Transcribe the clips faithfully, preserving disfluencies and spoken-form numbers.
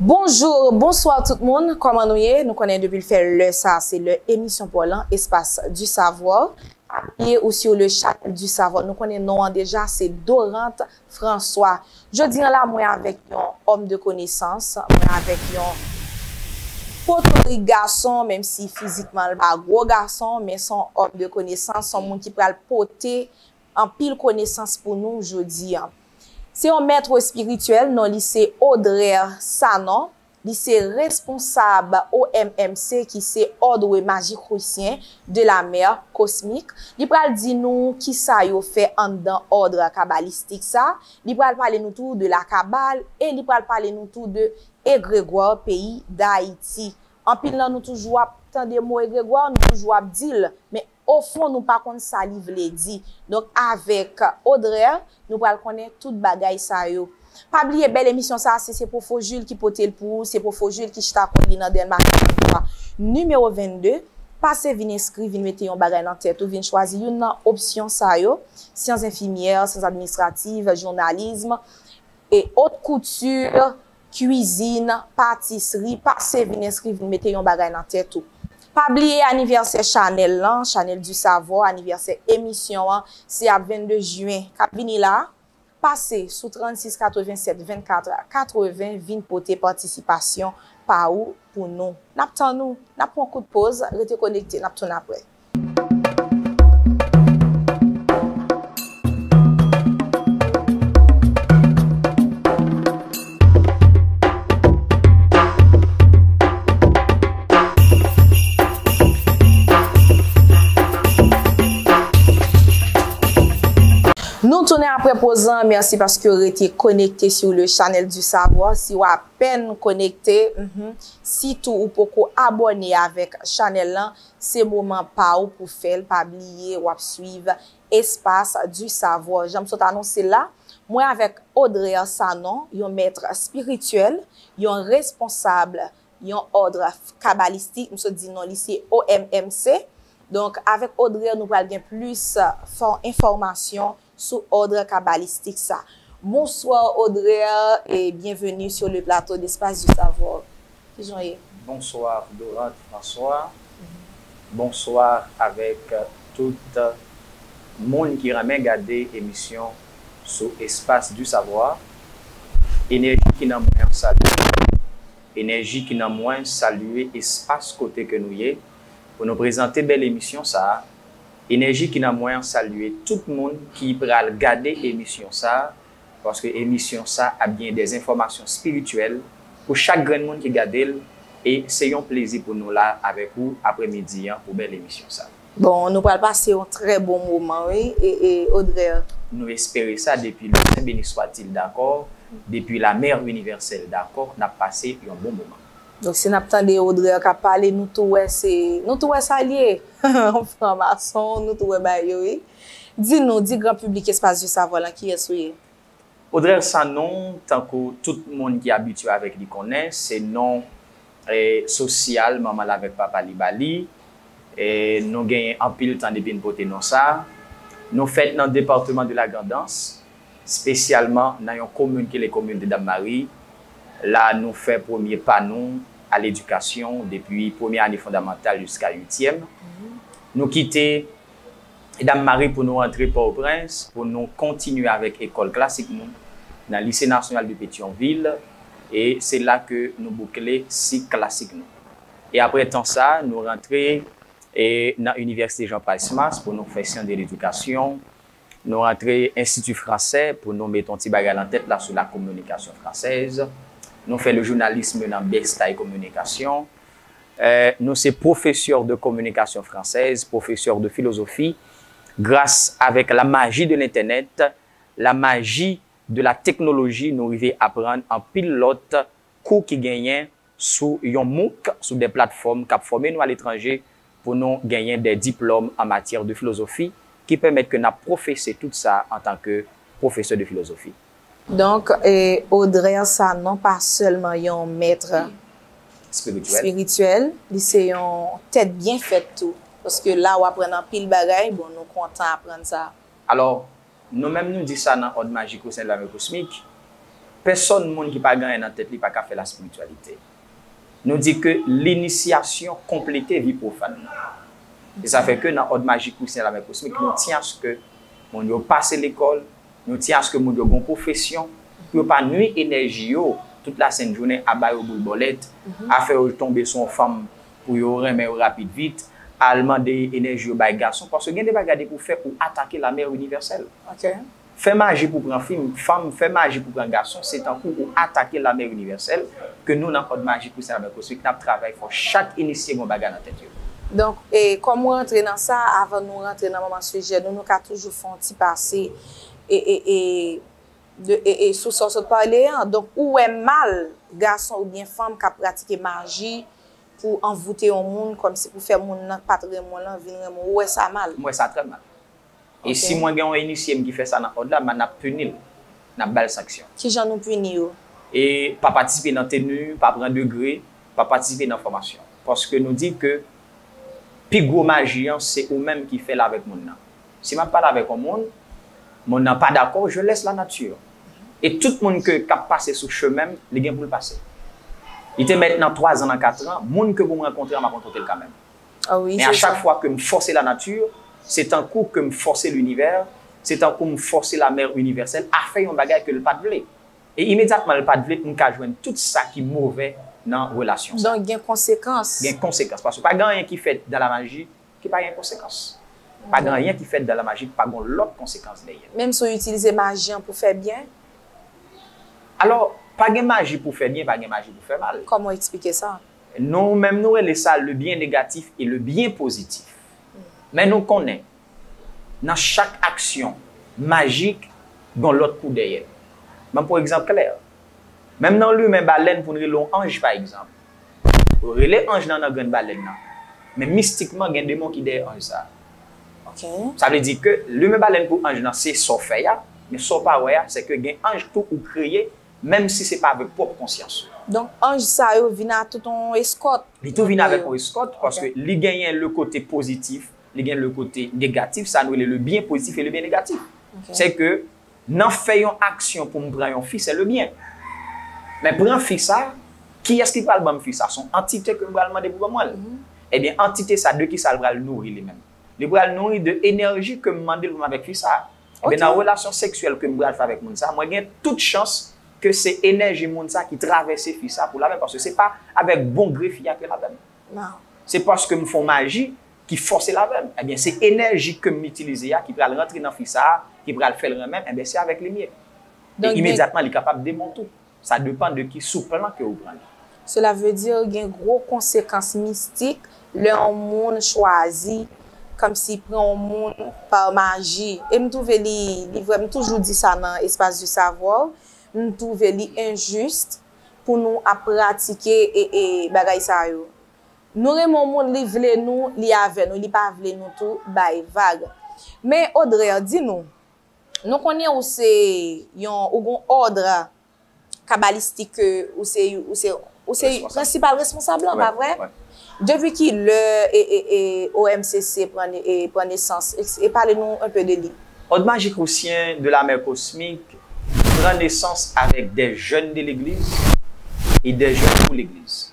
Bonjou, bonswa tout moun, kòman nou ye? Nou konnen depi l fè lè sa, se lè emisyon pa w lan, Espace du Savoir. Apiye ou sur le channel du savoir. Nou konnen non an deja, se Dorante François. Jodi an la, mwen avèk yon òm de konesans, mwen avèk yon potorik gason, menm si fizikman l pa gwo gason, men se yon òm de konesans, se yon moun ki pral pote anpil konesans pou nou jodi an. Se yon mèt espirityèl, non li se Audrey Sanon. Li se responsab O M M C, ki se Ordre Magicien de la Mer Cosmique. Li pral di nou kisa yo fè anndan òdre kabalistik sa. Li pral pale nou tou de la kabal e li pral pale nou tou de egregwa peyi Dayiti. Anpil nan nou toujou ap tande mo egregwa, nou toujou ap di l, men ofon nou pa konn sa li vle di. Donk avèk Audrey, nou pral konnen tout bagay sa yo. Pa bliye bèl emisyon sa, se, se Pwofo Jules ki pote l pou ou, se Pwofo Jules ki chita kont li nan Dèlma katrevenntwa, nimewo vennde. Pase vin enskri, vin mete yon bagay nan tèt ou, vin chwazi youn nan opsyon sa yo, syans enfimyè, syans administratif, jounalis, e ot kouti, kwizin, patisri, pase vin enskri, vin mete yon bagay nan tèt ou. Pa bliye anivèsè chanèl lan, Channel du Savoir, anivèsè emisyon an, se ap vennde jen k ap vini la. Pase sou trannsis katrevennsèt vennkat katreven, vin pote patisipasyon pa ou pou nou. N ap tann ou, n ap pran kout poz, rete konekte, n ap tounen apre. Nou tounen apre poz lan. Mèsi paske w rete konekte sur le channel du savoir. Si w apèn konekte, mhm, sitou ou poko abòne avèk chanèl lan, se moman pa ou pou fè l. Pa bliye, w ap swiv Espace du Savoir. Jan m sot anonse l la, mwen avèk Audrey Sanon, yon mèt espirityèl, yon responsab yon òdre kabalistik, m sot di non li se O M M C. Donk, avèk Audrey, nou pral gen plis, eh, fò-, enfòmasyon sou òdre kabalistik sa. Bonsoir Audrey et bienvenue sur le plateau d'Espace du Savoir. Kijan w ye? Bonsoir Dorante François. Mhm. Bonsoir avèk tout moun ki renmen gade emisyon sou Espace du Savoir. Enèji ki nan mwen an salye. Enèji ki nan mwen salye espas kote ke nou ye pou nou prezante bèl emisyon sa a. Enèji ki nan mwen an salye tout moun ki pral gade emisyon sa a, paske emisyon sa ap gen de enfòmasyon espirityèl pou chak grenn moun ki gade l, e se yon plezi pou nou la avèk ou aprèmidi an pou bèl emisyon sa. Bon, nou pral pase yon trè bon moman, wi, e, e, Audrey. Nou espere sa depi le Saint béni soit-il dakò, depi la mère universelle dakò, n ap pase yon bon moman. Donk, si n ap tande Audrey k ap pale, nou tou wè se, nou tou wè sa l ye. Franmason, nou tou wè bagay yo, wi. Di nou, di gran piblik Espace du Savoir lan, kiyès ou ye? Audrey Sanon, tankou tout moun ki abitye avèk li konnen, se non, eh, sosyal manman l avèk papa li ba li. Eh, nou genyen anpil tan depi n pote non sa. Nou fèt nan depatman de la Grandans, espesyalman nan yon komin ki le komin de Dam Mari. La nou fè premye pa nou a ledikasyon depi premye ane fondamantal jiska uityèm. Nou kite Dam Mari pou nou rantre Pòtoprens, pou nou kontinye avèk ekòl klasik nou nan Lycée National de Pétion-Ville, e se la ke nou boukle sik klasik nou. E apre tan sa, nou rantre, e, nan Inivèsite Jean Price Mars pou nou fè syans de ledikasyon. Nou rantre Enstiti Fransè pou nou mete yon ti bagay nan tèt la sou la communication française. Nou fè le journalisme nan Bèstay Kominikasyon. Eh, nou se pwofesè de communication française, pwofesè de filozofi. Gras avèk la maji de lentènèt, la maji de la teknoloji, nou rive aprann anpil lòt kou ki genyen sou yon MOOC, sou de platfòm k ap fòme nou aletranje pou nou genyen de diplòm an matyè de filozofi ki pèmèt ke n ap pwofese tout sa antanke pwofesè de filozofi. Donk, e, Audrey Sanon pa sèlman yon mèt espirityèl, li se yon tèt byen fèt tou. Paske la, w aprann anpil bagay, bon, nou kontan aprann sa. Alò, nou menm nou di sa nan Ordre Magicien de la Mer Cosmique, Pèsonn moun ki pa gen anyen nan tèt li pa ka fè la spirityalite. Nou di ke linisyasyon konplete vi pwofàn nan. E sa fè ke nan òd majik Christian de la mer cosmique, nou tyen aske moun yo pase lekòl, nou tyen aske moun yo gen pwofesyon, pou yo pa nwi enèji yo tout la sent jounen, a ba yo boul bòlèt, a fè yo tonbe sou yon fanm pou yo renmen yo rapid vit, al mande enèji yo bay gason, paske gen de bagay depi w fè pou atake la mer inivèsèl. Fè maji pou pran fi, fanm, fè maji pou pran gason, se tankou ou atake la mer inivèsèl ke nou nan òd majik Christian de la mer cosmique n ap travay fò chak inisye gen yon bagay nan tèt yo. Donk, e, kòm ou rantre nan sa, avan nou rantre nan manman sijè nou, nou ka toujou fè yon ti pase e, e, e, de, e, e sou sa w sot pale an. Donk, ou wè mal gason oubyen fanm k ap pratike maji pou anvoute yon moun, kòmsi pou fè moun nan k pa t renmen w lan vin renmen w. Ou wè sa mal? Mwen wè sa trè mal. E si mwen gen yon inisye m ki fè sa nan òd la, n ap pini l, n ap ba l sanksyon. Kijan nou pini yo? E pa patisipe nan teni, pa pran degre, pa patisipe nan fòmasyon. Paske nou di ke pi gwo maji an, se ou menm ki fè l avèk moun nan. Si m ap pale avèk yon moun, moun nan pa dakò, je laisse la nature. E tout moun ke, k ap pase sou chemen m, li gen pou l pase. Li te mèt nan twa zan, nan kat zan, moun ke pou m rankontre an, m ap rankontre l kanmenm. Men a chak fwa ke m fòse lanati, se tankou ke m fòse linivè, se tankou m fòse lamè inivèsèl a fè yon bagay ke l pa t vle. E imedyatman l pa t vle, m ka jwenn tout sa ki move nan relasyon sa. Donk, gen konsekans. Gen konsekans. Paske pa gen anyen ki fèt dan la maji ki pa gen konsekans. Pa gen anyen ki fèt dan la maji ki pa gen lòt konsekans dèyè. Menm si w itilize maji an pou fè byen? Alò, pa gen maji pou fè byen, pa gen maji pou fè mal. Kòman w eksplike sa? Nou menm nou rele sa le bien négatif et le bien positif. Men nou konnen, nan chak aksyon majik, gen lòt kou dèyè l. Ban pou egzanp klè. Menm nan limen balèn pou n rele yon anj, pa egzanp. Ou rele anj nan nan grenn balèn nan. Men mistikman, gen demon ki dèyè anj sa. Sa vle di ke limen balèn pou anj nan se sa w fè a, men sa w pa wè a, se ke gen anj tou ou kreye, menm si se pa avèk pwòp konsyans ou. Donk, anj sa yo vin a tout yon eskòt. Li tou vin avèk yon eskòt, paske li genyen le kote pozitif, li gen le kote negatif, sa nou rele le bien pozitif e le bien negatif. Se ke nan fè yon aksyon pou m pran yon fi, se le bien. Men pran fi sa, kiyès ki pral ban m fi sa? Se yon antite ke m pral mande pou ban mwen l. Ebyen, antite sa, de ki sa l pral nouri li menm? Li pral nouri de enèji ke m mande l pou m avèk fi sa. Ebyen, nan relasyon seksyèl ke m pral fè avèk moun sa, mwen gen tout chans ke se enèji moun sa ki travèse fi sa pou l avè m, paske se pa avèk bon gre fi a ke l avè m. Se paske m fè yon maji ki fòse l avè m. Ebyen, se enèji ke m itilize a ki pral rantre nan fi sa, ki pral fè l renmen m, ebyen, se avèk li m ye. E imedyatman, li kapab demon tou. Sa depann de ki sou plan ke ou pran li. Cela veut dire gen gwo konsekans mistik lè yon moun chwazi kòmsi pran yon moun pa maji. E m twouve li, li vrè, m toujou di sa nan Espace du Savoir, m twouve li enjis pou nou ap pratike e, e bagay sa yo. Nou renmen yon moun, li vle nou, li avè nou, li pa vle nou tou, bay vag. Men Audrey, di nou, nou konnen ou se yon, ou gon òd kabalistik ke ou se, ou se, ou se prensipal responsab lan, pa vre? Depi ki lè e, e, e O M C C pran, e, pran nesans? E, e pale nou un peu de li. Òd majik Christian de la mer cosmique pran nesans avèk des jeunes de l'église et des jeunes pour l'église.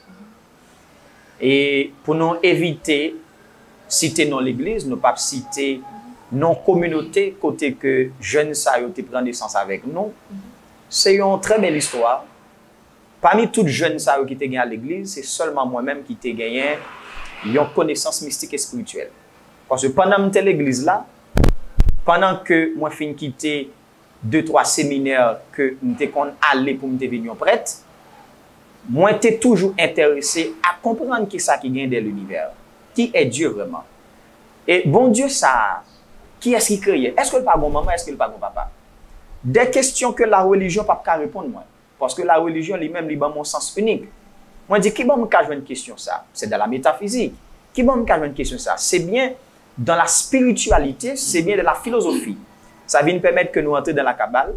E pou nou evite site non legliz, nou p ap site non kominote kote ke jèn sa yo te pran nesans avèk nou. Se yon trè bèl istwa. Pami tout jèn sa yo ki te gen a legliz, se sèlman mwen menm ki te genyen yon konesans mistik espirityèl. Paske pandan m te legliz la, pandan ke mwen fin kite de twa seminè ke m te konn ale pou m te vin yon prèt, mwen te toujou enterese a konprann kisa ki gen dèyè linivè. Qui est Dieu vraiment? E Bondye sa a, kiyès ki kreye l? Èske l pa gon manman? Èske l pa gon papa? De kesyon ke la relijyon p ap ka reponn mwen. Paske la relijyon li menm li ban m yon sans inik. Mwen di, ki bò m ka jwenn kesyon sa? C'est dans la métaphysique. Ki bò m ka jwenn kesyon sa? Se byen dans la spiritualité, se byen dans la philosophie. Sa vin pèmèt ke nou antre dans la Kabbale.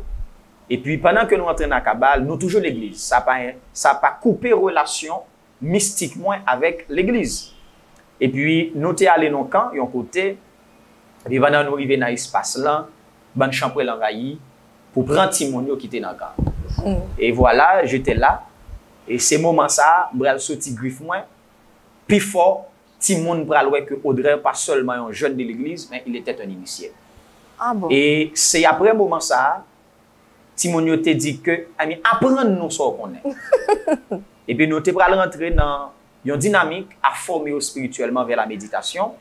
Epi pandan ke nou antre nan Kabbale, nou toujou legliz. Sa pa, sa pa koupe relasyon mistik mwen avèk legliz. Epi nou te ale nan kan, yon kote, epi pandan nou rive nan espas lan, bann chanpwèl anvayi pou pran timoun yo ki te nan kan. Et voilà, j'étais là. E se moman sa a, m pral soti grif mwen. Pi fò, timoun pral wè ke Audrey pa sèlman yon jèn de legliz, men il était un initié. Ah bon? E se apre moman sa a, timoun yo te di ke, I mean, aprann nou sa w konnen. Epi nou te pral rantre nan yon dinamik a fòme yo espirityèlman vè la meditasyon.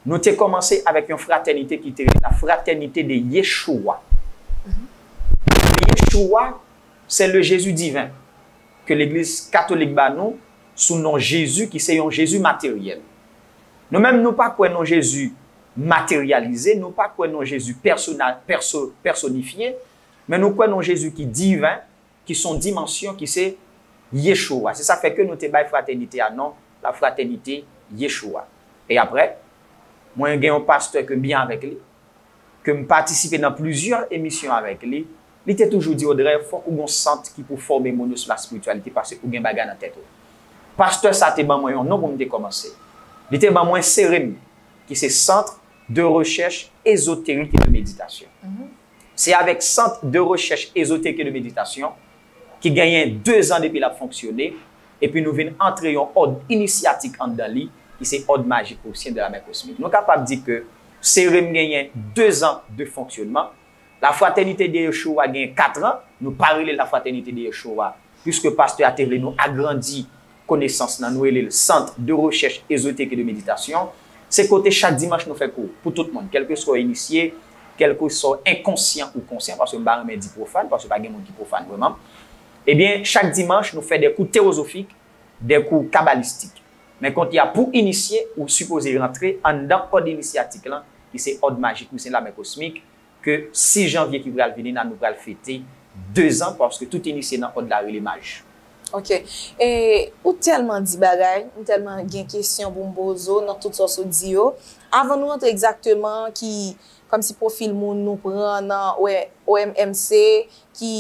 Nou te kòmanse avèk yon fratènite ki te rele la fraternité de Yeshua. Yeshua, c'est le Jésus divin ke legliz katolik ba nou sou non Jezi ki se yon Jezi materyèl. Nou menm nou pa kwè non Jezi materyalize, nou pa kwè non Jezi pèsona- pèso- pèsonifye, men nou kwè non Jezi ki diven, ki se yon dimansyon ki se Yeshua. Se sa k fè ke nou te bay fratènite a non la fraternité Yeshua. E apre, mwen gen yon pastè ke m byen avèk li, ke m patisipe nan plizyè emisyon avèk li, li te toujou di Audrey, fòk ou gon sant ki pou fòme moun yo sou la spirityalite paske ou gen bagay nan tèt ou. Pastè sa te ban mwen yon non pou m te kòmanse. Li te ban mwen serem, ki se Centre de Recherche Ésotérique et de Méditation. Se avèk Centre de Recherche Ésotérique et de Méditation ki genyen de zan depi l ap fonksyone, epi nou vin antre yon òd inisyatik anndan li, ki se Òd Majik Osyen de la Men Kosmik. Nou kapab di ke serem genyen de zan de fonksyonman. La Fraternité de Yeshua genyen kat an, nou pa rele l la Fraternité de Yeshua, piske pastè a te vle nou agrandi konesans nan, nou rele l Centre de Recherche Ésotérique et de Méditation. Se kote chak dimanch nou fè kou pou tout moun, kèlkeswa w inisye, kèlkeswa w enkonsyan ou konsyan, paske m pa renmen di pwofàn, paske pa gen moun ki pwofàn vrèman. Ebyen, chak dimanch, nou fè de kou tewozofik, de kou kabalistik. Men kounye a, pou inisye, ou sipoze rantre anndan òd inisyatik lan, ki se òd majik misyon la men kosmik, ke sis janvye ki pral vini la, nou pral fete de zan, paske tout inisye nan òd la rele maj. Ok. E ou tèlman di bagay, m tèlman gen kesyon pou m poze w nan tout sa w sot di yo. Avan nou rantre egzakteman ki, kòmsi pwofil moun nou pran nan O M M C, ki,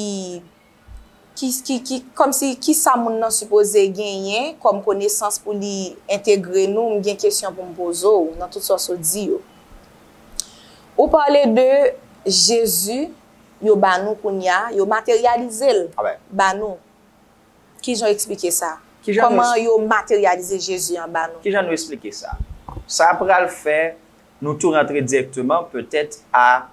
ki, ki, ki, kòmsi, ki sa moun nan sipoze genyen kòm konesans pou li entegre nou, m gen kesyon pou m poze w nan tout sa w sot di yo. Ou pale de Jezi, yo ba nou kounye a, yo materyalize l ba nou. Kijan w eksplike sa? Kòman yo materyalize Jezi an ba nou? Kijan nou eksplike sa? Sa pral fè nou tou rantre dirèkteman petèt a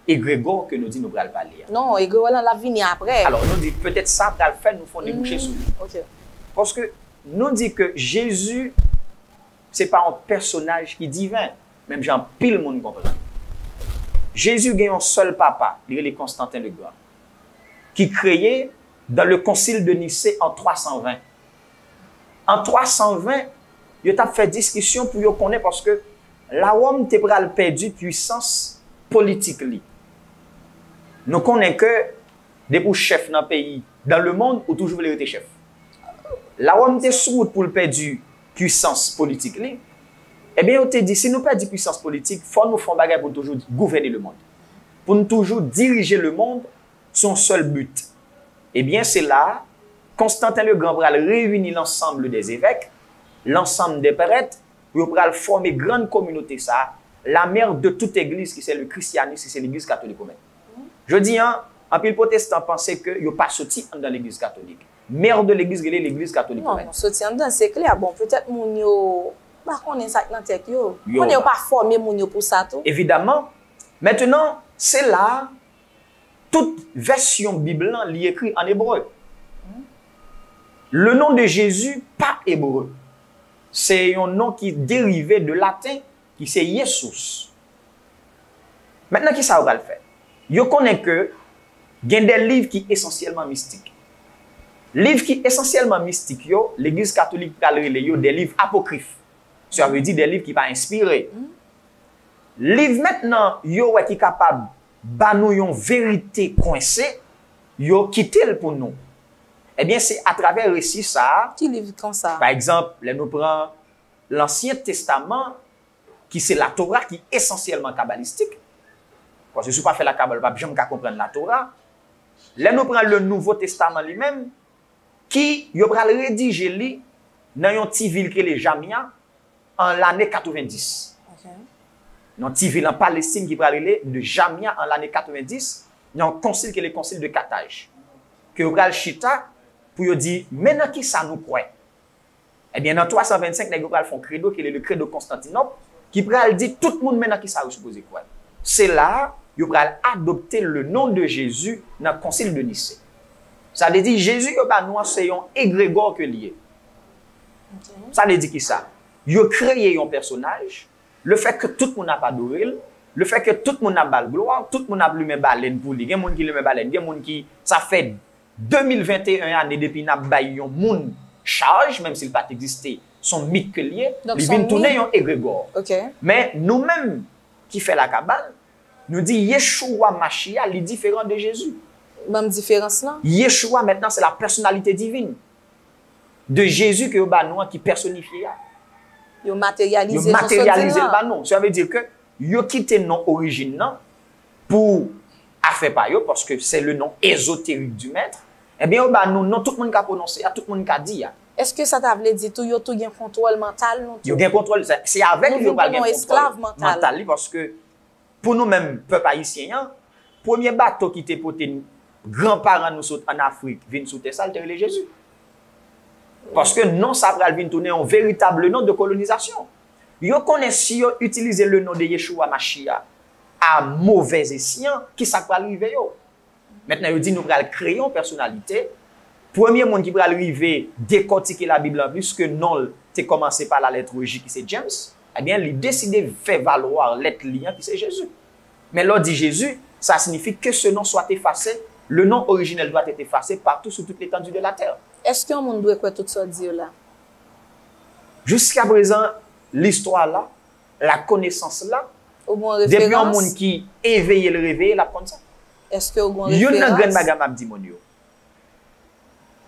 egregò ke nou di nou pral pale a. Non, egregò lan l ap vini apre. Alò, nou di petèt sa pral fè nou fè yon debouche sou li. Ok. Paske nou di ke Jezi se pa yon pèsonaj ki diven, menm jan anpil moun konprann. Jezi gen yon sèl papa, li rele Konstanten Legrand, ki kreye dans le concile de Nicée en twa san ven. An twa san ven, yo t ap fè diskisyon pou yo konnen, paske Lawòm te pral pèdi pwisans politik li. Nou konnen ke depi w chèf nan peyi, dans le monde, ou toujou vle rete chèf. Lawòm te sou wout pou l pèdi pwisans politik li. Ebyen, yo te di, si nou pèdi pwisans politik, fò nou fè yon bagay pou n toujou gouvène lemonn. Pou n toujou dirije lemonn sou yon sèl but. Ebyen, se la a, Konstanten Legrand pral reyini l'ensemble des évêques, l'ensemble des prêtres, pou yo pral fòme grann kominote sa a, la mère de toute église, ki se le christianisme, ki se legliz katolik women. Jodi a, anpil pwotestan panse ke yo pa soti anndan legliz katolik. Mère de l'église rele legliz katolik women. Non, soti anndan, se klè. Bon, petèt moun yo pa konnen sa k nan tèt yo. Konnen yo pa fòme moun yo pou sa tou. Evidaman. Mentenan, se la a, tout vèsyon Bib lan, li ekri an ebre. Le nom de Jésus pa ebre. Se yon non ki derive de laten, ki se Yesus. Mentnan, ki sa yo pral fè? Yo konnen ke gen de liv ki esansyèlman mistik. Liv ki esansyèlman mistik yo, legliz katolik pral rele yo de liv apokrif. Sa vle di de liv ki pa enspire. Liv mentnan yo wè ki kapab ba nou yon verite kwense, yo kite l pou nou. Ebyen, se atravè resi sa a. Ki liv konsa? Pa egzanp, lè nou pran Lansyen Testaman, ki se Latora, ki esansyèlman kabalistik, paske si w pa fè la kabal, ou p ap janm ka konprann Latora. Lè nou pran le Nouveau Testament li menm, ki yo pral redije li nan yon ti vil ki rele Jamnia an lane katrevendis. Ok. Nan ti vil an Palestin ki pral rele de Jamnia an lane katrevendis, nan yon konsil ki rele konsil de Kataj. ke yo pral chita pou yo di, men nan ki sa nou kwè. Ebyen, nan twa san vennsenk, nèg yo pral fè yon kredo ki rele le credo Constantinople, ki pral di tout moun men nan ki sa yo sipoze kwè. Se la a, yo pral adopte le nom de Jésus nan Concile de Nicée. Sa vle di, Jezi yo ba nou an se yon egregò ke l ye. Sa vle di ki sa? Yo kreye yon pèsonaj, le fèt ke tout moun ap adore l, le fèt ke tout moun ap ba l glwa, tout moun ap limen balèn pou li. Gen moun ki limen balèn, gen moun ki, sa fè de mil venteyen ane depi n ap bay yon moun chaj, menm si l pa t egziste, se yon mit ke l ye, li vin tounen yon egregò. Men nou menm ki fè la kabann, nou di Yeshua Machia, li diferan de Jezi. Ban m diferans lan. Yeshua, mentnan, se la pèsonalite divin de Jezi ke yo ba nou an ki pèsonifye a. Yo materyalize l ba nou. Sa vle di ke yo kite non orijin nan pou afè pa yo, paske se le nom ésotérique du maître. Ebyen, yo ba nou non tout moun ka pwononse a, tout moun ka di a. Èske sa ta vle di tou, yo tou gen kontwòl mantal nou tou? Yo gen kontwòl, se avèk li yo pral gen kontwòl mantal li, paske pou nou menm, pèp ayisyen an, premye bato ki te pote granparan nou sot ann Afrik vin sou tè sa, l te rele Jezi. Paske non sa pral vin tounen yon veritab non de kolonizasyon. Yo konnen si yo itilize le nom de Yeshua Machia a movèz esyan, ki sa k pral rive yo? Mentnan, yo di nou pral kreye yon pèsonalite. Premye moun ki pral rive dekòtike Labib lan, piske non l te kòmanse pa la lettre J, ki se James, ebyen, li deside fè valwa lèt li an, ki se Jezi. Men lè w di Jezi, sa siyifi que ce nom soit effacé, le nom originel doit être effacé partout sur toute l'étendue de la terre. Èske yon moun dwe kwè tout sa w di yo la? Jiskaprezan, listwa la, lakonesans la, depi yon moun ki eveye, l reveye, l ap konn sa. Èske w gen yon referans? Youn nan grenn bagay m ap di moun yo,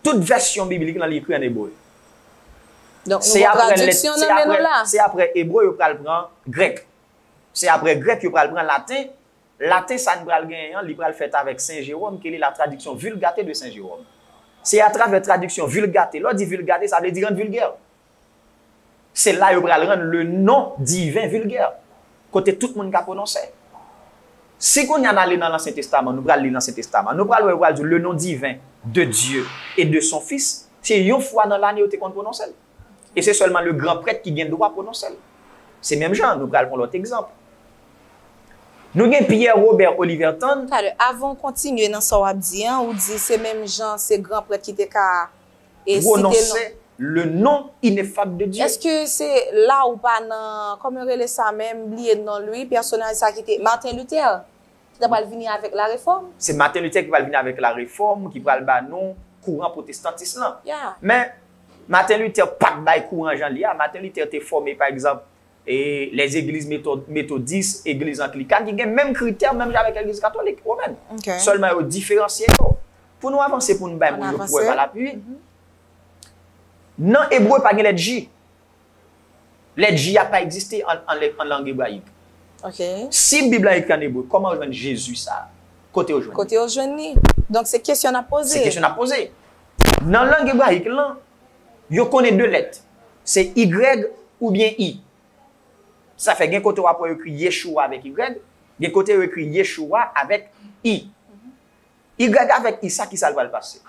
tout vèsyon biblik lan, li ekri an ebre. Donk, nou gen tradiksyon nan men nou la. Se apre ebre yo pral pran grèk. Se apre grèk yo pral pran laten. Laten sa n pral genyen an, li pral fèt avèk Sen Jewòm, ki rele la traduction Vulgate de Saint Jérôme. Se atravè tradiksyon Vilgate. Lè w di Vilgate, sa vle di rann vilgè. Se la yo pral rann le nom divin vulgaire, kote tout moun ka pwononse. Si kounye a n ale nan Lansyen Testaman, nou pral li Lansyen Testaman, nou pral wè yo pral di le nom divin de Dieu et de son Fils, se yon fwa nan lane yo te konn pwononse l. E se sèlman le gran prèt ki gen dwa pwononse l. Se menm jan, nou pral pran lòt egzanp. Nou gen Pierre Robert Olivertan. Talè, avan w kontinye nan sa w ap di an, ou di se menm jan se gran prèt ki te ka e site non. Pwononse le nom ineffable de Dieu. Èske se la ou pa nan, kòman yo rele sa menm, m bliye non l wi, pèsonaj sa ki te, Martin Luther, ki ta pral vini avèk la réforme? Se Martin Luther ki pral vini avèk la réforme, ki pral ba nou kouran pwotestantis lan. Men, Martin Luther pa t bay kouran jan l ye a. Martin Luther te fòme, pa egzanp, e lèzegliz meto-, metodis, egliz anglikan, ki gen menm kritè, menm jan avèk legliz katolik womèn. Sèlman yo diferansye yo. Pou nou avanse, pou nou bay moun yo pwèv a lapui, nan ebre pa gen lèt J. Lèt J a pa egziste an, an, an lang ebrayik. Si Bib la ekri an ebre, kòman yo jwenn Jezi sa a? Kote yo jwenn li? Kote yo jwenn li? Donk, se kesyon n ap poze. Se kesyon n ap poze. Nan lang ebrayik lan, yo konnen de lèt. Se Y oubyen I. Sa fè gen kote w ap wè yo ekri Yeshua avèk Y, gen kote yo ekri Yeshua avèk I. Y avèk I, sa ki sa l pral pase?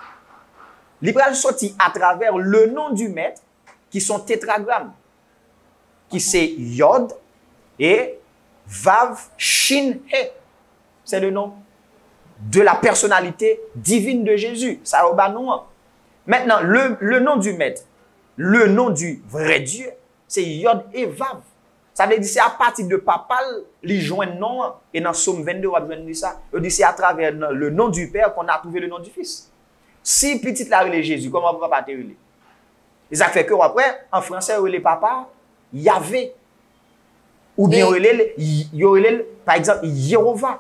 Li pral soti atravè le nom du maître, ki se yon tetragram, ki se Yod, E, Vav, Shin, He. C'est le nom de la personnalité divine de Jésus. Sa yo ba nou an. Mentnan, le, le nom du maître, le nom du vrai Dieu, se Yod e Vav. Sa vle di se apati de papa l li jwenn non an. E nan Sòm vennde w ap jwenn li sa. Yo di se atravè nan le nom du Père qu'on a trouvé le nom du Fils. Si pitit la rele Jezi, kòman papa te rele? E sa k fè ke w ap wè, an fransè, yo rele papa Yave. Oubyen yo rele l, yo rele l, pa egzanp, Yewova.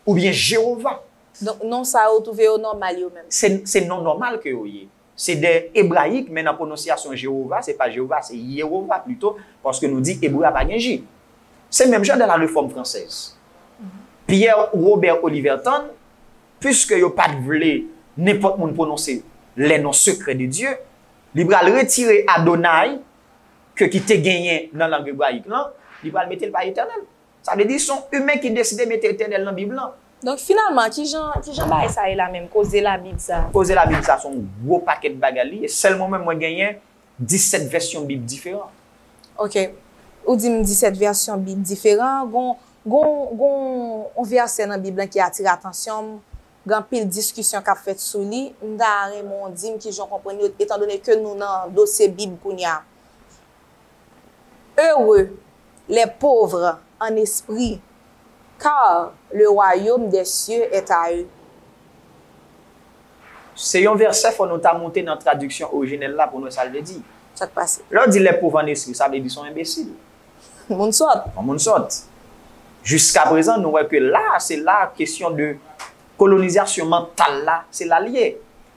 Oubyen Jewova. Donk, non sa yo twouve yo nòmal yo menm? Se, se non nòmal ke yo ye. Se de ebrayik, men nan pwononsyasyon Jewova, se pa Jewova, se Yewova pito, paske nou di ebre a pa gen J. Se menm jan dans la Réforme française. Pierre Robert Olivertan, piske yo pa t vle nenpòt moun pwononse les noms secrets de Dieu, li pral retire Adonai, ke ki te genyen nan lang ebrayik lan, li pral mete l pa Etènèl. Sa vle di, se yon imen ki deside mete Etènèl nan Bib lan. Donk, finalman, kijan, kijan bagay sa ye la menm, koze Labib sa? Koze Labib sa se yon gwo pakèt bagay li ye. Sèlman mwen menm, mwen genyen disèt vèsyon Bib diferan. Ok. Ou di m disèt vèsyon Bib diferan. Gon, gon, gon yon vèsè nan Bib lan ki atire atansyon m. Gen anpil diskisyon k ap fèt sou li. M ta renmen w di m kijan w konprann yo, etandone ke nou nan dosye Bib kounye a. Heureux les pauvres en esprit, car le royaume des cieux est à eux. Se yon vèsè, fò nou ta moute nan tradiksyon orijinèl la pou nou wè sa l vle di. Sa k pase? Lè w di les pauvres en esprit, sa vle di se yon enbesil. Moun sòt. Yon moun sòt. Jiska prezan, nou wè ke la, se la kesyon de kolonizasyon mantal la, se la l ye.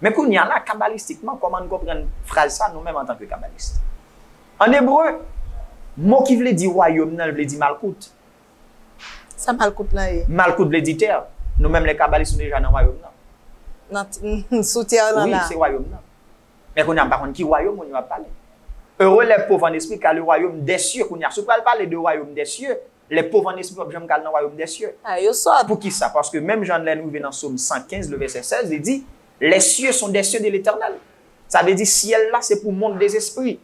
Men kounye a la, kabalistikman, kòman n konprann fraz sa, nou menm antanke kabalis? An ebre, mo ki vle di wayòm nan, l vle di malkout. Sa malkout lan ye? Malkout vle di tè. Nou menm, lè kabalis, nou deja nan wayòm nan. Nan t-, sou tè lan la. Wi, se wayòm nan. Men kounye a, m pa konn ki wayòm moun yo ap pale. Heureux les pauvres en esprit, car le royaume des cieux. Kounye a, si w pral pale de royaume des cieux, les pauvres en esprit p ap janm ka al nan royaume des cieux. Ah, yo sòt. Poukisa? Paske menm jan lè nou rive nan Sòm san kenz, le vèsè sèz, li di, les cieux sont des cieux de l'Éternel. Sa vle di, syèl la, se pou mond dè zespri.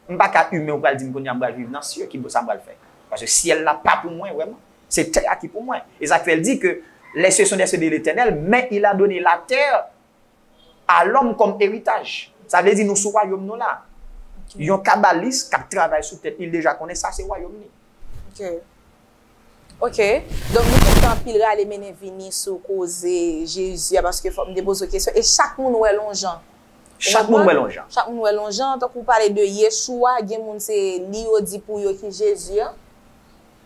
M pa ka imen ou pral di m kounye a m pral viv nan sye, ki sa m pral fè? Paske syèl la pa pou mwen vrèman. Se tè a ki pou mwen. E sa k fè l di ke les cieux sont des cieux de l'Éternel, mais il a donné la terre à l'homme comme héritage. Sa vle di nou sou wayòm nou la. Ok. Yon kabalis k ap travay sou tèt li, l deja konnen sa se wayòm li. Ok. Ok. Donk, nou te fè anpil rale mennen vini sou koze Jezi a, paske fòk m te poze w kesyon. E chak moun wè l yon jan. Ou konprann? Chak moun wè l yon jan. Chak moun wè l yon jan. Tankou w pale de Yeshua, gen moun se li yo di pou yo ki Jezi an.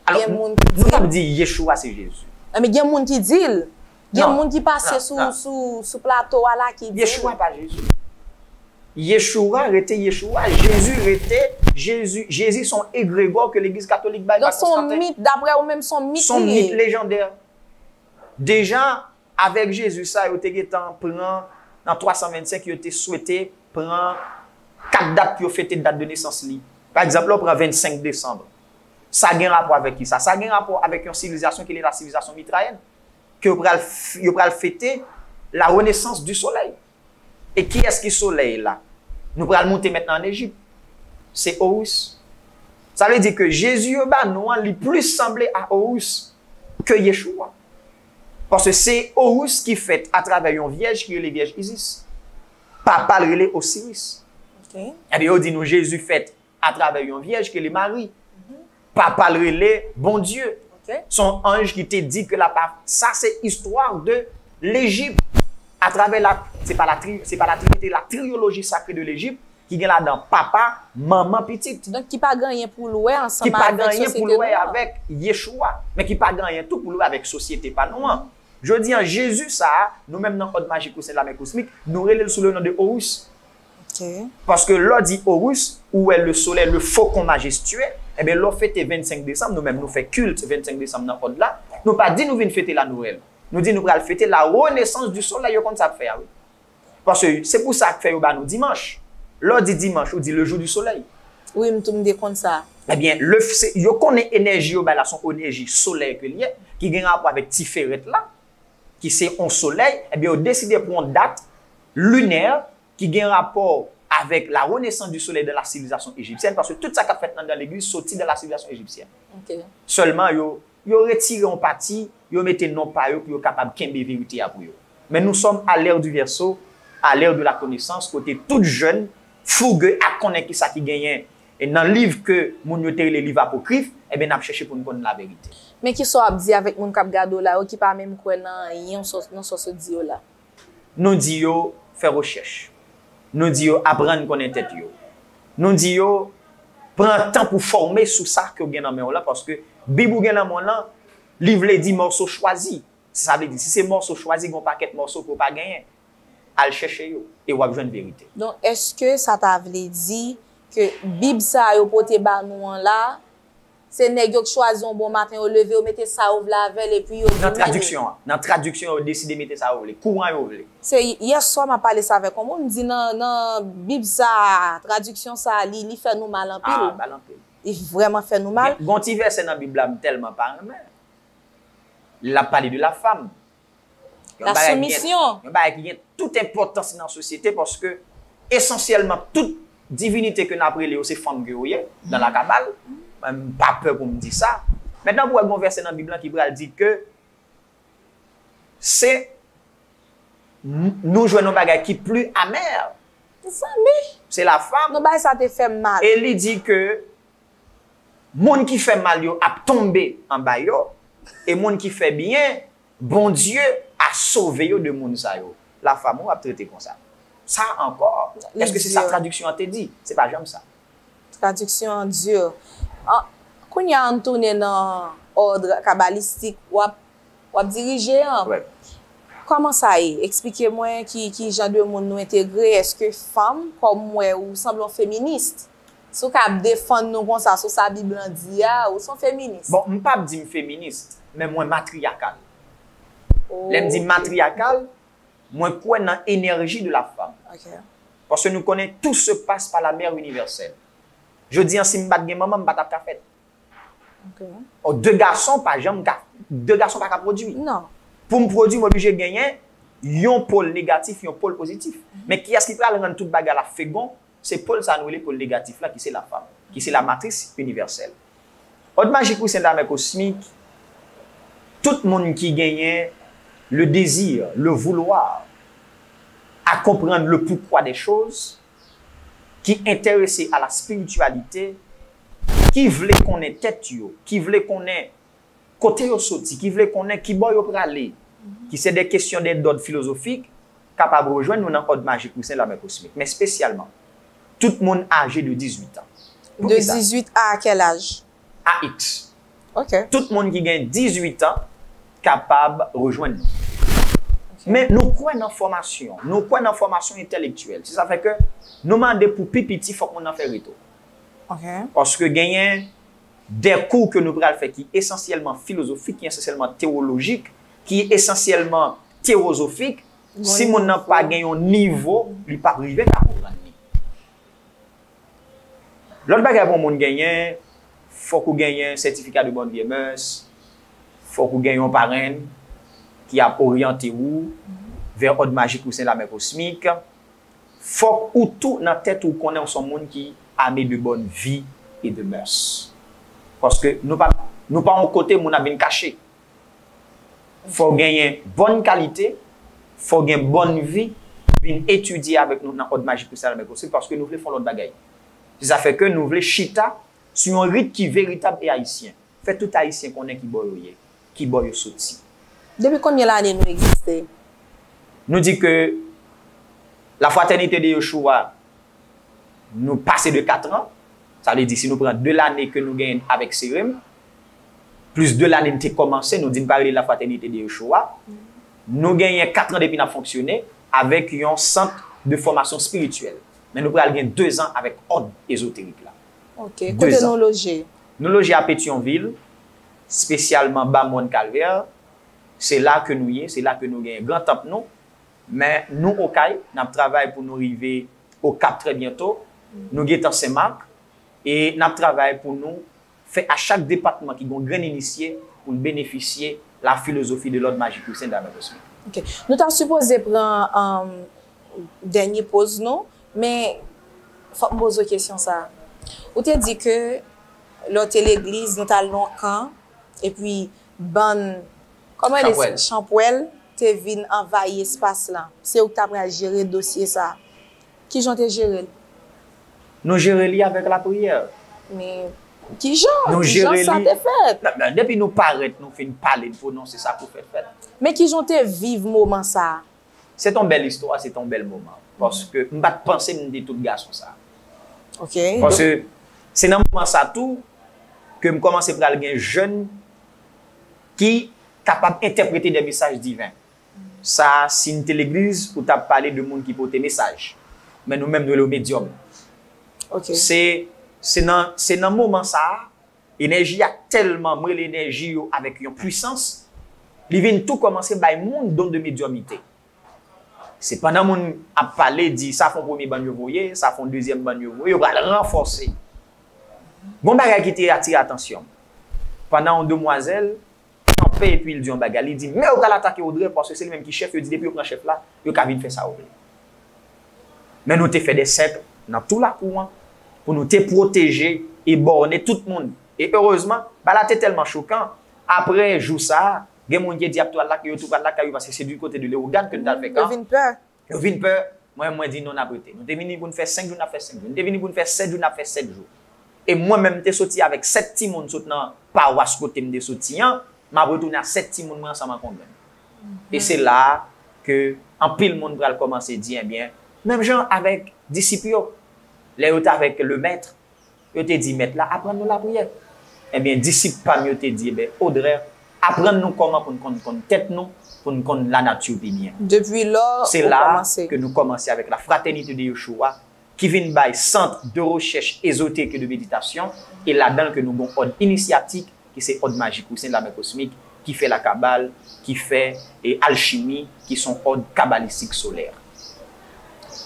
Alò, gen moun ki di, nou p ap di Yeshua se Jezi. Enben, gen moun ki di l. Gen moun ki pase sou, sou, sou plato a la ki di l. Yeshua pa Jezi. Yeshua rete Yeshua, Jezi rete Jezi. Jezi se yon egregò ke legliz katolik bay pa Konstanten. Donk, se yon mit, daprè ou menm, se yon mit li ye. Se yon mit lejandè. Deja, avèk Jezi sa, yo te gentan pran, nan twa san vennsenk, yo te swete pran kat dat pou yo fete dat de nesans li. Pa egzanp, lè w pran vennsenk desanm, sa gen rapò avèk kisa? Sa gen rapò avèk yon sivilizasyon ki rele la sivilizasyon mitrayèn, ke yo pral f-, yo pral fete la renaissance du soleil. E kiyès ki solèy la? Nou pral moute mentnan ann Ejip. Se Horus. Sa vle di ke Jezi yo ba nou an, li plis sanble a Horus ke Yeshua. Paske se Horus ki fèt atravè yon vyèj ki rele vyèj Isis. Papa l rele Osiris. Ok. Ebyen, yo di nou Jezi fèt atravè yon vyèj ki rele Mari. Mhm. Papa l rele Bondye. Ok. Se yon anj ki te di ke l ap, sa se istwa de Lejip. Atravè la, se pa la tri-, se pa la trinite, la triyoloji sakre de Lejip, ki gen ladan papa, manman, pitit. Donk, ki pa gen anyen pou l wè ansanm avèk sosyete nou an. Ki pa gen anyen pou l wè avèk Yeshua, men ki pa gen anyen tou pou l wè avèk sosyete pa nou an. Jodi an, Jezi sa a, nou menm nan òd majik ou Sen Lamen Kosmik, nou rele l sou le non de Horus. Ok. Paske lè w di Horus, ou wè le soleil, le faucon majestueux, enben, lè w fete vennsenk desanm, nou menm nou fè kilt vennsenk desanm nan òd la, nou pa di nou vin fete la Noël. Nou di nou pral fete la renaissance du soleil, yo konn sa k fè a, wi. Paske se pou sa k fè yo ba nou dimanch. Lè w di dimanch, ou di le jour du soleil. Wi, m tou m te konn sa. Ebyen, le, se, yo konnen enèji yo bay la, se yon enèji solèy ke l ye, ki gen rapò avèk Tiferet la, ki se yon solèy, ebyen, yo deside pran yon dat linè ki gen rapò avèk la renaissance du soleil dans la civilisation égyptienne, paske tout sa k ap fèt anndan legliz soti dans la civilisation égyptienne. Ok. Sèlman, yo, yo retire yon pati, yo mete non pa yo pou yo kapab kenbe verite a pou yo. Men nous sommes à l'ère du Verseau, à l'ère de la connaissance, kote tout jèn fouge ak konnen kisa ki genyen. E nan liv ke moun yo te rele liv apokrif, ebyen, n ap chèche pou n konn laverite. Men kisa w ap di avèk moun k ap gade w la yo ki pa menm kwè nan anyen w sò-, nan sa w sot di yo la? Nou di yo fè rechèch. Nou di yo aprann konnen tèt yo. Nou di yo pran tan pou fòme sou sa ke w gen nan men w lan, paske Bib ou gen nan men w lan, li vle di mòso chwazi. Sa vle di, si se mòso chwazi, gen yon pakèt mòso ke w pa genyen. Al chèche yo, e w ap jwenn verite. Donk, èske sa ta vle di ke Bib sa a yo pote ba nou an la, se nèg yo k chwazi yon bon maten, yo leve, yo mete sa yo vle avè l, epi yo di, nan tradiksyon an, nan tradiksyon, yo deside mete sa yo vle, kouran yo vle. Se yè swa m ap pale sa avèk yon moun, m di nan, nan Bib sa a, tradiksyon sa a, li, li fè nou mal anpil. Ah, mal anpil. Li vrèman fè nou mal. Gen, gen yon ti vèsè nan Bib la, m tèlman pa renmen. L ap pale de la femme. La soumisyon. Yon bagay ki gen tout enpòtans nan sosyete, paske esansyèlman tout divinite ke n ap rele yo se fanm ke yo ye nan la kabal. M pa pè pou m di sa. Mentnan pou wè gon vèsè nan Bib lan ki pral di ke se nou jwenn yon bagay ki pli amè. Zanmi, se la fanm. Non, bagay sa te fè m mal. E li di ke moun ki fè mal yo ap tonbe anba yo, e moun ki fè byen, Bondye a sove yo de moun sa yo. La fanm ou ap trete konsa. Sa ankò, èske se sa tradiksyon an te di? Se pa janm sa. Tradiksyon an di. Kounye a, ann tounen nan òd kabalistik w ap, w ap dirije an. Kòman sa ye? Eksplike mwen ki, ki jan de moun nou entegre. Èske fanm, kòm m wè ou sanble yon feminis? Si w ka ap defann nou konsa sou sa Bib lan di a, ou se yon feminis. Bon, m p ap di m feminis, men mwen matriyakal. Lè m di matriyakal, mwen kwè nan énergie de la femme. Paske nou konnen tout se passe par la mère universelle. Jodi an, si m pa t gen manman, m pa t ap ka fèt. De gason pa janm ka, de gason pa ka pwodui. Pou m pwodui, m oblije genyen yon pòl negatif, yon pòl pozitif. Men kiyès ki pral rann tout bagay la fegon? Se pòl sa nou rele pòl negatif la, ki se la fanm, ki se la matris inivèsèl. Òd majik Wi Sen Lamè Kosmik, tout moun ki genyen le désir, le vouloir, à comprendre le pourquoi des choses, ki enterese à la spiritualité, ki vle konnen tèt yo, ki vle konnen kote yo soti, ki vle konnen kibò yo prale, ki se de kesyon de dòd filozofik, kapab rejwenn nou nan òd majik Wi Sen Lamè Kosmik, men espesyalman tout moun aje de dizuit an. De dizuit a kèl aj? A X. Tout moun ki gen dizuit an kapab rejwenn nou. Men nou kwè nan fòmasyon, nou kwè nan fòmasyon entèlektyèl. Se sa fè ke nou mande pou pi piti, fòk moun nan fè reto. Paske genyen de kou ke nou pral fè ki esansyèlman filozofik, ki esansyèlman tewolojik, ki esansyèlman tewozofik. Si moun nan pa gen yon nivo, li p ap rive ka konprann li. Lòt bagay pou yon moun genyen, fòk ou genyen certificat de bonne vie et mœurs, fòk ou gen yon parenn ki ap oryante ou vè òd majik Wi Sen Lamè Kosmik. Fòk ou tou nan tèt ou konnen ou se yon moun ki armé de bonne vie et de mœurs. Paske nou pa, nou pa yon kote moun ap vin kache. Fò w genyen bòn kalite, fò w gen bòn vi, vin etidye avèk nou nan òd majik Wi Sen Lamè Kosmik paske nou vle fè yon lòt bagay. Se sa fè ke nou vle chita sou yon rit ki veritab e ayisyen. Fè tout ayisyen konnen kibò yo ye, kibò yo soti. Depi konbyen lane nou egziste? Nou di ke La Fraternité de Yeshua, nou pase de kat an. Sa vle di, si nou pran de lane ke nou genyen avèk Serem, plis de lane n te kòmanse, nou di n pa rele La Fraternité de Yeshua, nou genyen kat an depi n ap fonksyone avèk yon sant de fòmasyon espirityèl. Men nou pral gen de zan avèk òd ezoterik la. Ok. Kote nou loje? Nou loje a Petyonvil, espesyalman ba Mòn Kalvè. Se la ke nou ye, se la ke nou genyen gran tanp nou. Men nou Okay, n ap travay pou nou rive Okap trè byento. Nou gentan Senmak. E n ap travay pou nou fè a chak depatman ki gen yon grenn inisye pou l benefisye la filozofi de lòd majik Wi Sen Lamè Kosmik. Ok. Nou ta sipoze pran, um, dènye poz nou, men fòk m poze w kesyon sa a. Ou te di ke lè w te legliz, nou t al nan yon kan, epi bann, kòman rele, chanpwèl te vin anvayi espas lan. Se ou ki ta pral jere dosye sa a. Kijan w te jere l? Nou jere li avèk lapriyè. Men kijan, kijan sa te fèt? Depi nou parèt, nou fin pale, n pwononse sa pou fèt fèt. Men kijan w te viv moman sa a? Se t on bèl istwa, se t on bèl moman. Paske m pa t panse m te tout gason sa. Ok. Paske se nan moman sa tou ke m kòmanse pral gen jèn ki kapab entèprete de mesaj diven. Sa, si n te legliz, ou t ap pale de moun ki pote mesaj. Men nou menm, nou rele yo medyòm. Ok. Se, se nan, se nan moman sa a, enèji a tèlman, m rele enèji yo avèk yon pwisans, li vin tou kòmanse bay moun don de medyòmite. Se pandan moun ap pale, di, sa fè yon premye bann yo voye, sa fè yon dezyèm bann yo voye, yo pral ranfòse. Gon bagay ki te atire atansyon m. Pandan yon demwazèl, nan Epi l di yon bagay, li di, men yo pral atake Odrè paske se li menm ki chèf, yo di depi yo pran chèf la, yo ka vin fè sa yo vle. Men nou te fè de sèk nan tou lakou an pou nou te pwoteje e bòne tout moun. E erezman, bagay la te tèlman chokan, apre jou sa a, gen moun ki di y ap tou al lakay yo, tou pral lakay yo paske se di kote de Lewogàn ke nou t al fè kan. Yo vin pè. Yo vin pè. Mwen, mwen di non, n ap rete. Nou te vini pou n fè senk jou, n ap fè senk jou. Nou te vini pou n fè sèt jou, n ap fè sèt jou. E mwen menm, m te soti avèk sèt timoun sot nan pawas kote m te soti an. M ap retounen ak sèt timoun mwen ansanm ak yon grenn. E se la a ke anpil moun pral kòmanse di, ebyen, menm jan avèk disip yo, lè yo t avèk Lemèt, yo te di, Mèt la, aprann nou lapriyè. Ebyen, disip pa m yo te di, ebyen, Odrè, aprann nou kòman pou n konn konn tèt nou, pou n konn lanati pi byen. Depi lò, se la ke nou kòmanse avèk la Fraternité de Yeshua, ki vin bay Centre de Recherche Ésotérique et de Méditation, e ladan l ke nou gen yon òd inisyatik, ki se òd majik ou Sen Lamè Kosmik, ki fè lakabal, ki fè e alchimi, ki se yon òd kabalistik solè.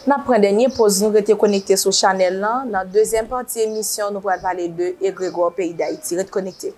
N ap pran dènye poz, nou rete konekte sou chanèl lan. Nan dezyèm pati emisyon, nou pral pale de egregò peyi Dayiti. Ret konekte.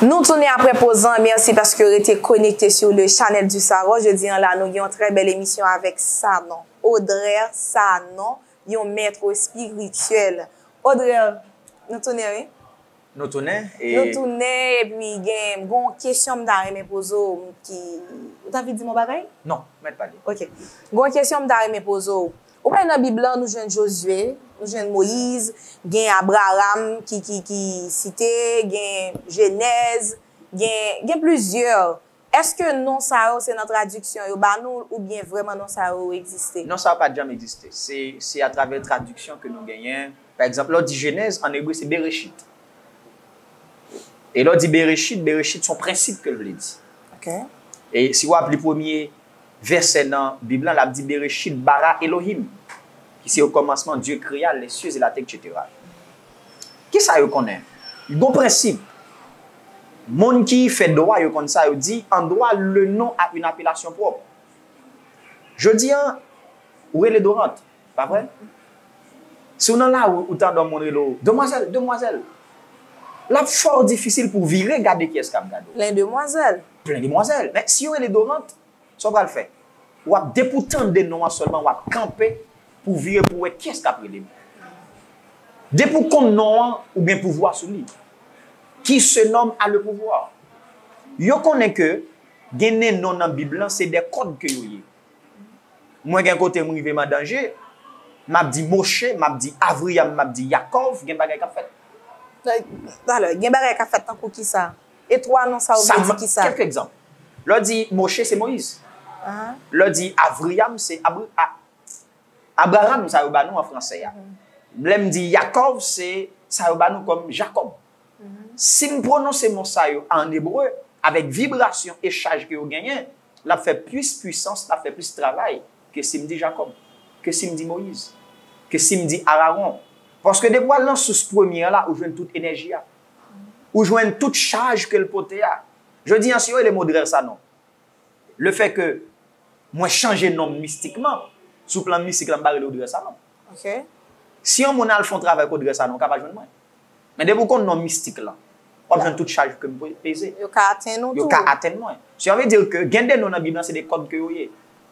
Nou tounen apre poz lan, mèsi paske w rete konekte sou le Channel du Savoir. Jodi an la, nou gen yon trè bèl emisyon avèk Sanon. Odrè Sanon, yon mèt espirityèl. Odrè, nou tounen, wi. Nou tounen, e nou tounen, epi gen, gen yon kesyon m ta renmen poze w, ki, ou t anvi di m yon bagay? Non, mèt pale. Ok. Gen yon kesyon m ta renmen poze w. Ou wè nan Bib lan, nou jwenn Jozye, nou jwenn Moyiz, gen Abraram ki, ki, ki site, gen Jenèz, gen, gen plizyè. Èske non sa yo se nan tradiksyon yo ba nou oubyen vrèman non sa yo egziste? Non sa yo pa t janm egziste. Se, se atravè tradiksyon ke nou genyen. Pa egzanp, lè w di Jenèz, ann ebre se Bereshit. E lè w di Bereshit, Bereshit se yon prensip ke l vle di. Ok. E si w ap li premye vèsè nan Bib lan, l ap di Bereshit bara Elohim, ki se okòmansman Dye krea les cieux et la terre, et cetera. Kisa yo konnen? Gon prensip. Moun ki fè dwa yo konn sa, yo di, an dwa, le nom a une appellation propre. Jodi an, ou rele Dorante, pa vre? Si w nan lari, ou tande yon moun rele w, demwazèl, demwazèl. L ap fò difisil pou w vire gade kiyès k ap gade w. Plen demwazèl. Plen demwazèl. Men si yo rele Dorante, sa w pral fè? W ap, depi w tande non an sèlman, w ap kanpe pou w vire pou w wè kiyès k ap rele m. Depi w konn non an, ou gen pouvwa sou li. Qui se nomme a le pouvoir. Yo konnen ke gen de non nan Bib lan, se de kòd ke yo ye. Mwen gen kote m rive m an danje, m ap di Moche, m ap di Avriyam, m ap di Yakòv, gen bagay k ap fèt. Talè, gen bagay k ap fèt tankou kisa? E twa non sa yo vle di kisa? Kèk egzanp. Lè w di Moche, se Moyiz. Lè w di Avriyam, se Abri-, A-, Abraham, sa yo ba nou an fransè a. Lè m di Yakòv, se sa yo ba nou kòm Jakòb. Si m pwononse mo sa yo an ebre, avèk vibrasyon e chaj ke yo genyen, l ap fè plis pwisans, l ap fè plis travay ke si m di Jakòb, ke si m di Moyiz, ke si m di Arawon. Paske depi w al nan sous premye a la, ou jwenn tout enèji a. Ou jwenn tout chaj ke l pote a. Jodi an, si yo rele m Odrè Sanon, le fè ke mwen chanje non m mistikman, sou plan mistik la, m pa rele Odrè Sanon. Ok. Si yon moun al fè yon travay ak Odrè Sanon, ou ka pa jwenn mwen. Men depi w konn non mistik lan, w ap jwenn tout chaj ke m pe-, peze. Yo ka atenn ou tou. Yo ka atenn mwen. Sa vle di ke gen de non nan Bib lan, se de kòd ke yo ye.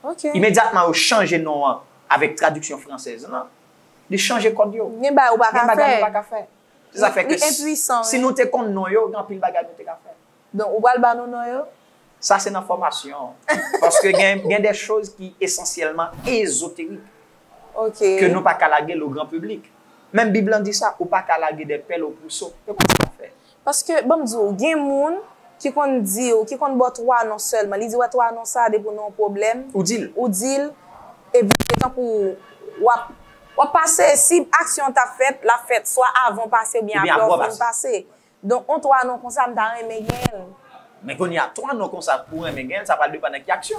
Ok. Imedyatman yo chanje non an avèk tradiksyon fransèz lan, li chanje kòd yo. Gen bagay ou pa ka fè. Gen bagay ou pa ka fè. Se sa fè ke si nou te konn non yo, gen anpil bagay nou te ka fè. Donk, ou pral ba nou non yo? Sa se nan fòmasyon. Paske gen, gen de choz ki esansyèlman ezoterik. Ok. Ke nou pa ka lage l o gran piblik. Menm Bib lan di sa, ou pa ka lage de pèl o pouso. Yo konn sa fè. Paske, ban m di w, gen moun ki konn di w, ki konn ba w twa non sèlman. Li di w twa non sa, depi w nan yon pwoblèm, ou di l. Ou di l, epi se tankou w ap, w ap pase, si aksyon an t ap fèt, l ap fèt swa avan w pase oubyen apre w fin pase. Donk, yon twa non konsa, m ta renmen genyen l. Men kounye a, twa non konsa pou w renmen genyen l, sa pral depann nan ki aksyon.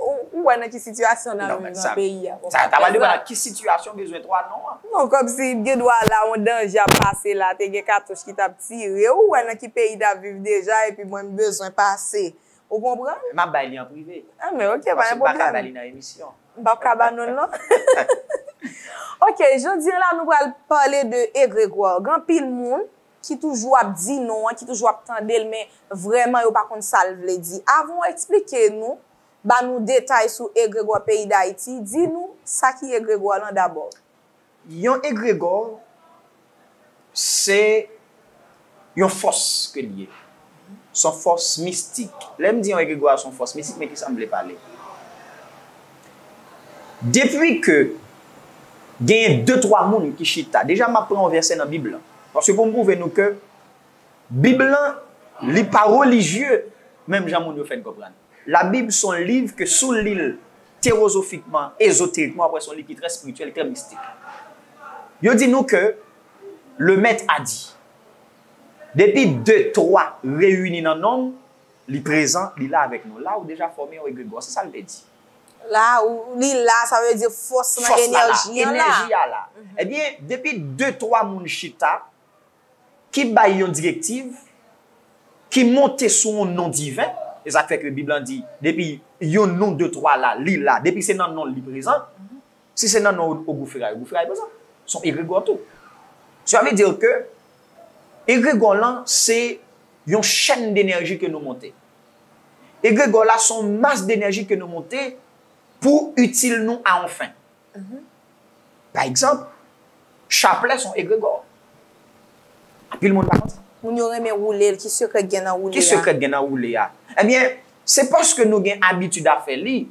Ou, ou wè nan ki sitiyasyon n ap viv nan peyi a. Sa ta pral depann ak ki sitiyasyon bezwen twa non an. Non, kòmsi gen dwa la yon danje ap pase la, te gen katouch ki t ap tire, ou wè nan ki peyi n ap viv deja, epi mwen m bezwen pase. Ou konprann? M ap bay li an prive. Ah, men ok, pa gen pwoblèm. Paske m pa ka bay li nan emisyon. M p ap ka ba nou l non. Ok, jodi a la nou pral pale de egregwa. Gen anpil moun ki toujou ap di non an, ki toujou ap tande l, men vrèman yo pa konn sa l vle di. Avan w eksplike nou, ba nou detay sou egregwa peyi Dayiti, di nou sa ki egregwa lan dabò. Yon egregò se yon fòs ke l ye. Se yon fòs mistik. Lè m di yon egregò se yon fòs mistik, men kisa m vle pale? Depi ke genyen de twa moun ki chita, deja m ap pran yon vèsè nan Bib lan. Paske pou m pwouve nou ke Bib lan, li pa relijye menm jan moun yo fè n konprann. Labib se yon liv ke si w li l tewozofikman, ezoterikman, w ap wè se yon liv ki trè espirityèl, trè mistik. Yo di nou ke le mèt a di, depi de, twa reyini nan non m, li prezan, li la avèk nou. La, ou deja fòme yon egregwa. Se sa l vle di. La, ou, li la, sa vle di fòs lan, enèji an la. Enèji a la. Ebyen, depi de, twa moun chita, ki bay yon direktiv, ki monte sou yon non diven, e sa k fè ke Bib lan di, depi yon non, de, twa la, li la, depi se nan non l li prezan, si se nan non Ogou Feray, Ogou Feray prezan. Se yon egregò tou. Sa vle di ke egregò lan se yon chèn denèji ke nou monte. Egregò la se yon mas denèji ke nou monte pou itil nou a yon fen. Pa egzanp, chaplè se yon egregò. Anpil moun pa konn sa. Moun yo renmen woule l, ki sekrè k gen nan woule a? Ki sekrè k gen nan woule a? Ebyen, se paske nou gen abitid a fè li,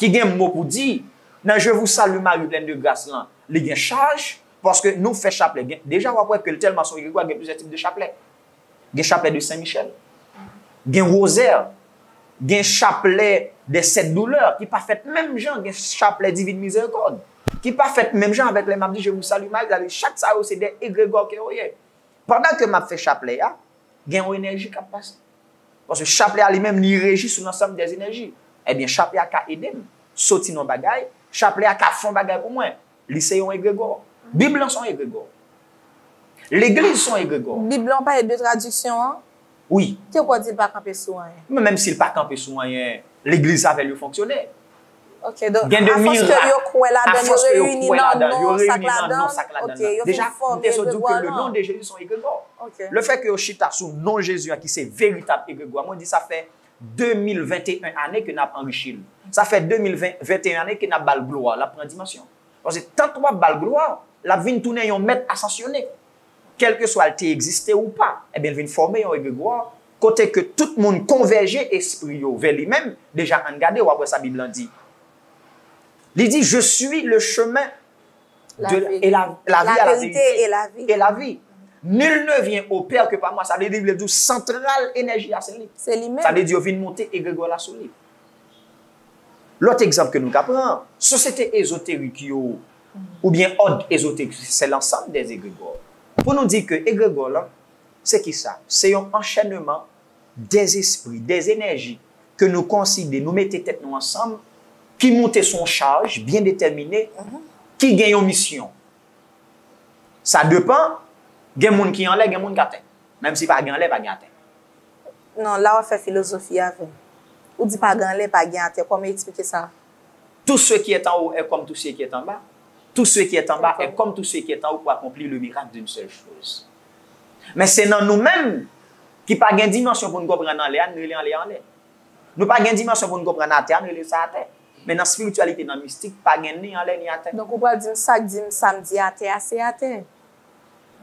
ki gen mo pou di, nan Je vous salue Marie pleine de grâce lan, li gen chaj, paske nou fè chaplè. Gen, deja w ap wè ke l tèlman se yon egregwa, gen plizyè tip de chaplè. Gen chaplè de Sen Michèl, gen wozè, gen chaplè dè sèt doulè ki pa fèt menm jan, gen chaplè Divine Miséricorde ki pa fèt menm jan avèk lè m ap di Je vous salue Marie, sa vle di chak sa yo se de egregò ke yo ye. Pandan ke m ap fè chaplè a, gen yon enèji k ap pase. Paske chaplè a li menm li reji sou lansanm dè enèji. Ebyen chaplè a ka ede m soti nan yon bagay, chaplè a ka fè yon bagay pou mwen. Li se yon egregò. Bib lan se yon egregò. Legliz se yon egregò. Bib lan pale de tradiksyon an? Wi. Te kwè w di l pa kanpe sou anyen? Men menm si l pa kanpe sou anyen, legliz avè l yo fonksyone. Ok, donk, gen de mirak, afoske yo kwè ladan l, yo reyini nan non, sa k ladan l, ok, yo fin fòme egregwa lan. Deja, m te sot di w ke le non de Jezi se yon egregò. Ok. Lefètke yo chita sou non Jezi an ki se veritab egregwa, mwen di sa fè de mil venteyen ane ke n ap anrichi l. Sa fè de mil venteyen ane ke n ap ba l glwa, l ap pran dimansyon. Paske tank w ap ba l glwa, l ap vin tounen yon mèt asansyone. Kèlkeswa l te egziste ou pa, ebyen, l vin fòme yon egregwa kote ke tout moun konvèje espri yo vè li menm. Deja, ann gade, w ap wè sa Bib lan di. Li di, Je suis le chemin, de, et la, la vie, la vérité et la vie. Nul ne vient au Père que par moi. Sa vle di, li vle di w santral enèji a se li. Se li menm. Sa vle di yo vin monte egregwa la sou li. Lòt egzanp ke nou ka pran, sosyete ezoterik yo, oubyen òd ezoterik, se lansanm dè egregò. Pou nou di ke egregò lan, se kisa? Se yon anchènman dè espri, dè enèji ke nou konside, nou mete tèt nou ansanm, ki moute sou yon chaj byen detèmine, ki gen yon misyon. Sa depan, gen moun ki anlè, gen moun k atè. Menm si pa gen anlè, pa gen atè. Non, la w ap fè filozofi avè m. Ou di pa gen anlè, pa gen atè. Kòman w eksplike sa? Tout ce qui est en haut est comme tout ce qui est en bas. Tout ce qui est en bas est comme tout ce qui est en haut pour accomplir le miracle d'une seule chose. Men se nan nou menm ki pa gen dimansyon pou n konprann anlè a, n rele anlè a anlè. Nou pa gen dimansyon pou n konprann atè a, n rele sa atè. Men nan espirityalite, nan mistik, pa gen ni anlè ni atè. Donk ou pral di m sa k di m sa m di atè a se atè?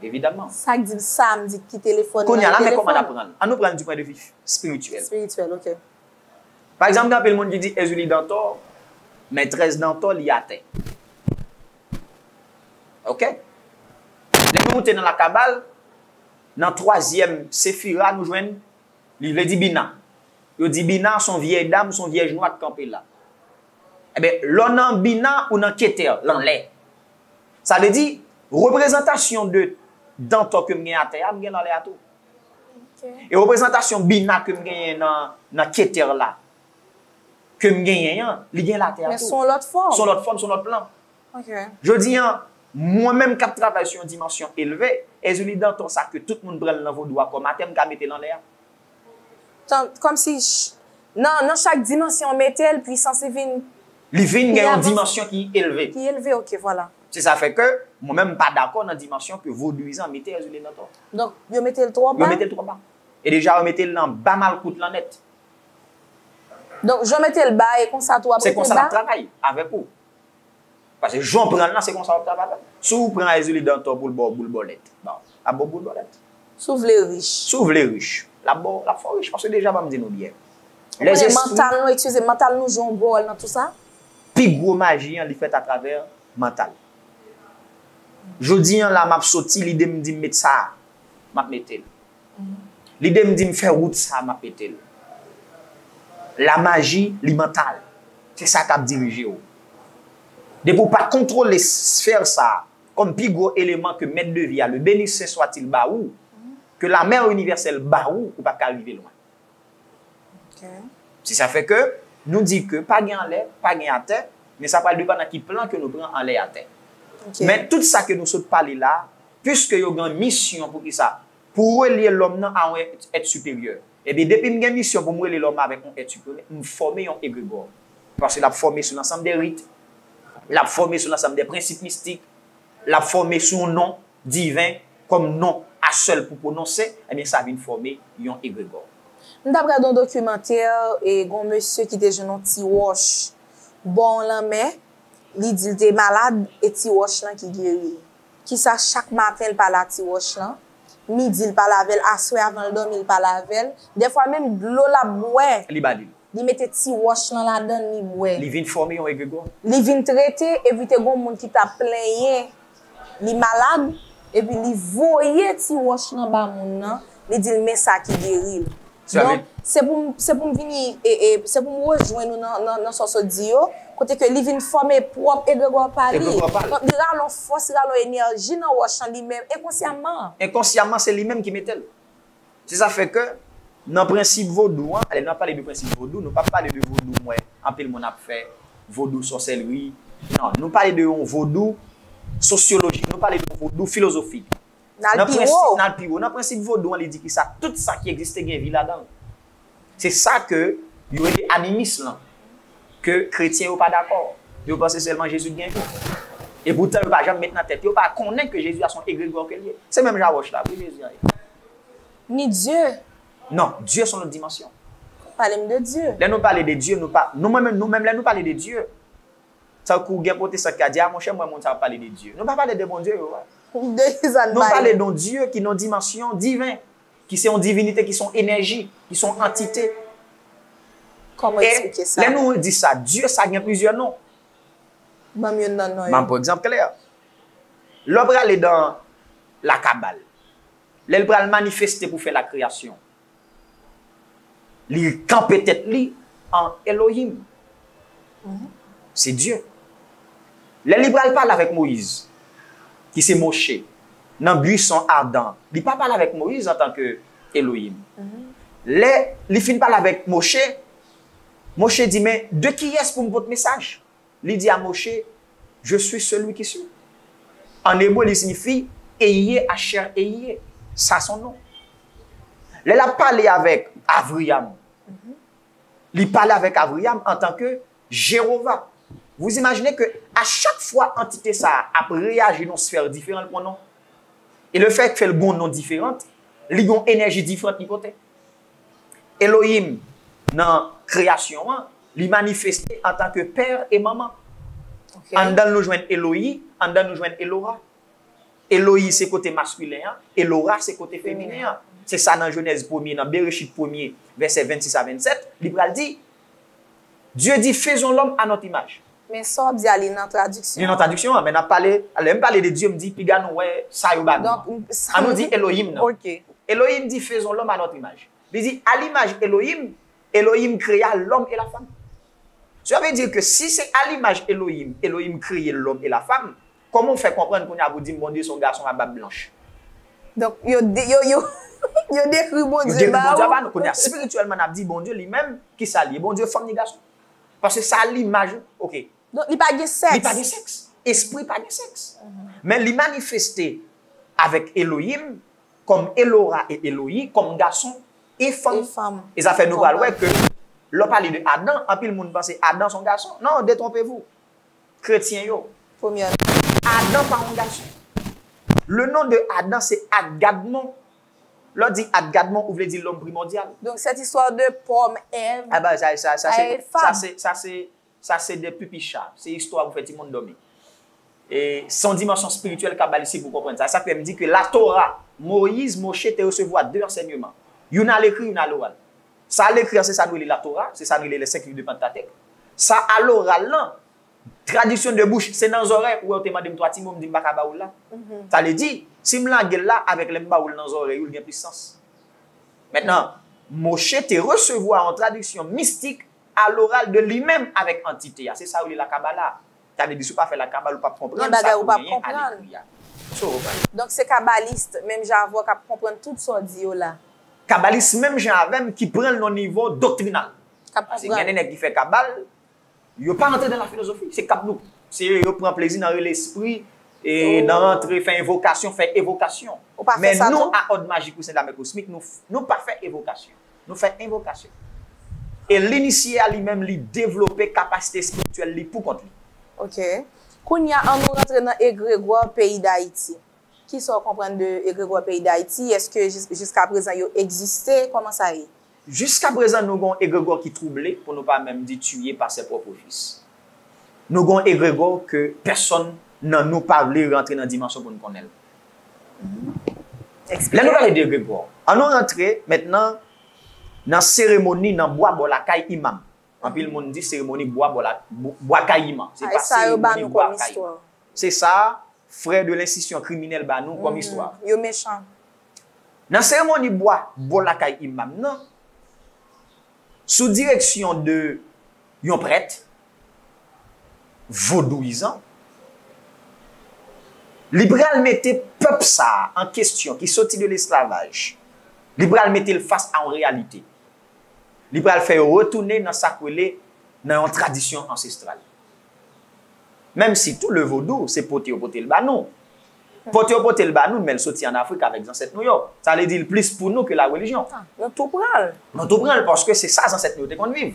Evidaman. Sa k di m sa m di ki telefòn nan e telefòn. Kounye a la, men kòman n ap pran l? Ann nou pran l du point de vue espirityèl. Espirityèl, ok. Pa egzanp, gen anpil moun ki di Ezili Dantò, mètrès Dantò, li atè. Ok? Lè nou moute nan lakabal, nan twazyèm sefira, nou jwenn, li vle di Bina. Yo di Bina se yon vyèy dam, se yon vyèj nwa k kanpe la. Ebyen, lè w nan Bina ou nan Ketè, l anlè. Sa vle di, reprezantasyon de Dantò ke m gen atè a, m gen l anlè a tou. E reprezantasyon Bina ke m genyen nan, nan Ketè la, ke m genyen an, li gen latè a tou. Men se yon lòt fòm. Se yon lòt fòm, se yon lòt plan. Ok. Jodi an, mwen menm k ap travay sou yon dimansyon elve, Erzulie Dantor sa ke tout moun pran l nan vodou a kòm atè, m ka mete l anlè a. Tan- Kòmsi ch- nan, nan chak dimansyon w mete l, pwisans li vin Li vin gen yon avanse. Dimansyon ki elve. Ki elve, ok, vwala. Se sa fè ke mwen menm m pa dakò nan dimansyon ke vodouyizan mete Erzulie Dantor. Donk, yo mete l twò ba. Yo mete l twò ba. E deja yo mete l nan ba malkout lan nèt. Donk, jan w mete l ba e konsa tou w ap Se rete konsa l ba. Ap travay avèk ou. Paske jan w pran l lan, se konsa w ap travay avè l. Si w pran Erzulie Dantor pou l ba w boul bòlèt, bon, l ap ba w boul bòlèt. Si w vle rich. Si w vle rich, l ap ba w, l ap fè w rich. Paske deja ban m di nou byen. Ou konnen mantal nou, eskize, mantal nou jwe yon gwo wòl nan tou sa. Pi gwo maji an, li fèt atravè mantal. Jodi an la, m ap soti, lide m di m met sa, m ap mete l. Lide m di m fè wout sa, m ap mete l. La maji, li mantal. Se sa k ap dirije w. Depi w pa kontwole sfè sa, kòm pi gwo eleman ke mèt de vi a, le béni saint soit-il ba ou, ke la mère universelle ba ou, ou p ap ka rive lwen. Ok. Se sa fè ke nou di ke pa gen anlè, pa gen atè, men sa pral depann nan ki plan ke nou pran anlè atè. Ok. Men tout sa ke nou sot pale la, piske yo gen misyon pou ki sa? Pou relye lòm nan a yon èt, èt siperyè. Ebyen, depi m gen misyon pou m relye lòm avèk yon èt siperyè, m fòme yon egregò. Paske l ap fòme sou lansanm de rit, l ap fòme sou lansanm de prensip mistik, l ap fòme sou yon non diven kòm non a sèl pou pwononse, ebyen sa vin fòme yon egregò. M t ap gade yon dokimantè e gen yon mesye ki te jwenn yon ti wòch bò yon lanmè, li di l te malad e ti wòch lan ki geri l. Kisa chak maten l pale a ti wòch lan, midi l pale avè l, aswè avan l dòmi l pale avè l, dèfwa menm dlo l ap bwè. Li ba li l. Li mete ti wòch lan ladann, li bwè. Li vin fòme yon egregò. Li vin trete, epi te gon moun ki t ap plenyen li malad, epi li voye ti wòch lan ba moun nan, li di l men sa ki geri l. Donk, se pou m, se pou m vini, e, e, se pou m rejwenn ou nan, nan, nan sa w sot di yo, kote ke li vin fòme pwòp egregò pa li. Donk, li rale yon fòs, li rale yon enèji nan wòch lan li menm, enkonsyaman. Enkonsyaman, se li menm ki mete l. Se sa fè ke nan prensip vodou an, lè n ap pale de prensip vodou, nou p ap pale de vodou m wè anpil moun ap fè, vodou sòsèlri. Non, nou pale de yon vodou sosyolojik, nou pale de yon vodou filozofik. N al pi wo. N al pi wo. Nan prensip vodou an, li di ki sa, tout sa ki egziste gen vi ladan l. Se sa ke yo rele animis lan, ke kretyen yo pa dakò. Yo panse sèlman Jezi t gen vi. E poutan yo pa janm met nan tèt yo, pa konnen ke Jezi a se yon egregò ke l ye. Se menm jan wòch la, wi, Jezi a ye. Ni Dye. Non, Dye se yon lòt dimansyon. Pale m de Dye. Lè nou pale de Dye, nou pa, nou menm, nou menm lè nou pale de Dye, tankou gen pwotestan ki ka di, a monchè, m wè moun sa ap pale de Dye. Nou pa pale de Bondye yo. De kisa n Nou pale pale? De yon Dye ki nan dimansyon diven, ki se yon divinite, ki se yon enèji, ki se yon antite. Kòman eksplike sa? Lè nou di sa, Dye sa gen plizyè non. Ban m youn nan non Ban m yo. Pran egzanp klè. Lè w prale dan la kabal, lè l pral manifeste pou fè la kreyasyon, li kanpe tèt li an Elohim. Se Dye. Lè li pral pale avèk Moyiz, ki se Moche, nan bwison adan, li pa pale avèk Moyiz antanke Elohim. Lè li fin pale avèk Moche, Moche di, men de kiyès pou m pot mesaj? Li di a Moche, je suis celui qui suis. An ebre, li siyifi Eyiye Asher Eyiye. Sa son non. Lè l ap pale avèk Avriyam, li pale avèk Avriyam antanke Jewova. Vous imaginez que à chaque fois antite sa a ap reyaji nan sfè diferan, l pran non. E le fèt ke l gon non diferan, li gon enèji diferan li pote. Elohim, nan kreyasyon an, li manifeste antanke pè e manman. Ok. Anndan l nou jwenn Eloyi, anndan l nou jwenn Elora. Eloyi se kote maskilen an, Elora se kote feminen an. Se sa nan Jenèz premye, nan Berechit premye, vèsè vennsis a vennsèt, li pral di, Dieu dit, faisons l'homme à notre image. Men sa w ap di a, li nan tradiksyon. Li nan tradiksyon an, men n ap pale, lè m pale de Dye, m di, piga nou wè sa yo ba nou. Donk, sa- An nou di Elohim nan. Ok. Elohim dit, faisons l'homme à notre image. Li di, à l'image Elohim, Elohim créa l'homme et la femme. Cela veut dire que si c'est à l'image Elohim, Elohim créa l'homme et la femme, kòman w fè konprann kounye a pou di m Bondye se yon gason a bab blanch? Donk, yo, de- yo, yo, yo dekri Yo Bondye dekri ba Bondye a ou. Ba nou. Kounye a, espirityèlman, n ap di Bondye li menm, ki sa l ye? Bondye fanm ni gason. Paske sa a limaj, ok. Donk, li pa gen Li pa gen sèks. Sèks. Espri pa gen sèks. Men li manifeste avèk Elohim, kòm Elora e Eloyi, kòm gason e fanm. E fanm. E sa fè nou pral wè ke lè w pale de Adan, anpil moun panse Adan se yon gason. Non, détrompez-vous. Kretyen yo. Premyè. Adan pa yon gason. Le nom de Adan se Adgadmon. Lè w di Adgadmon, ou vle di l'homme primordial. Donc, cette histoire de pomme, Èv, Ah ben, sa, sa, sa, Ay, se, sa, fam. Se, sa, se, sa se de pipicha. Se istwa pou fè timoun dòmi. E se yon dimansyon espirityèl kabalis pou konprann sa. Sa fè m di ke la Torah, Moyiz, Moche te resevwa de ansèyman. Youn alekrè, youn aloral. Sa alekrè an, se sa nou rele la Torah, se sa nou rele les cinq livres de Pentateuch. Sa aloral lan, tradisyon de bouch, se nan zòrèy, ou wè, ou te mande m twa ti mo, m di m pa ka ba ou l la. Sa vle di, si m lage l la, avèk lè m ba ou l nan zòrèy ou, l gen plis sans. Mentnan, Moche te resevwa yon tradiksyon mistik aloral de li menm avèk antite a. Se sa yo rele la Kabbalah. Sa vle di, si w pa fè la Kabbalah, ou p ap konprann sa ke w genyen alekri a. So, Donk, se kabalis, menm jan avè w, k ap konprann tout sa w di yo la. Kabalis, menm jan avè m, ki pran l nan nivo doktrinal. K ap Paske gen konprann. de nèg ki fè Kabal, yo pa rantre nan la filozofi. Se kab nou. Se yo pran plezi nan rele espri, e nan rantre, fè envokasyon, fè evokasyon. Ou pa fè Men sa nou, tou? A òd majik ou sen lamè kosmik, nou, nou pa fè evokasyon. Nou fè envokasyon. E linisye a li menm, li devlope kapasite espirityèl li pou kont li. Ok. Kounye a, an nou rantre nan egregwa peyi Dayiti. Kisa w konprann de egregwa peyi Dayiti? Èske jis- jiska prezan yo egziste? Kòman sa ye? Jiska prezan, nou gen yon egregwa ki twouble, pou nou pa menm di tiye pa ses propres fils. Nou gen yon egregwa ke pèsonn nan nou pa vle rantre nan dimansyon pou n konnen l. Lè nou pale de egregwa, an nou rantre mentnan nan seremoni nan bwa bò lakay imam. Anpil moun di seremoni bwa bò la, bwa kay imam. Se Ay, pa sa yo ba seremoni nou bwa kòm kay istwa. Se sa, frè de lenstitisyon kriminèl ba nou kòm istwa. Yo mechan. Nan seremoni bwa bò lakay imam nan, sou direksyon de yon prèt vodouyizan, li pral mete pèp sa a an kesyon ki soti de lesklavaj. Li pral mete l fas a yon reyalite. Li pral fè yo retounen nan sa k rele nan yon tradisyon ansestral. Menm si tou le vodou, se pote yo pote l ba nou. Pote yo pote l ba nou, men l soti ann Afrik avèk zansèt nou yo. Sa vle di l plis pou nou ke la relijyon. Ah, nou tou pran l. Nou tou pran l paske se sa zansèt nou yo te konn viv.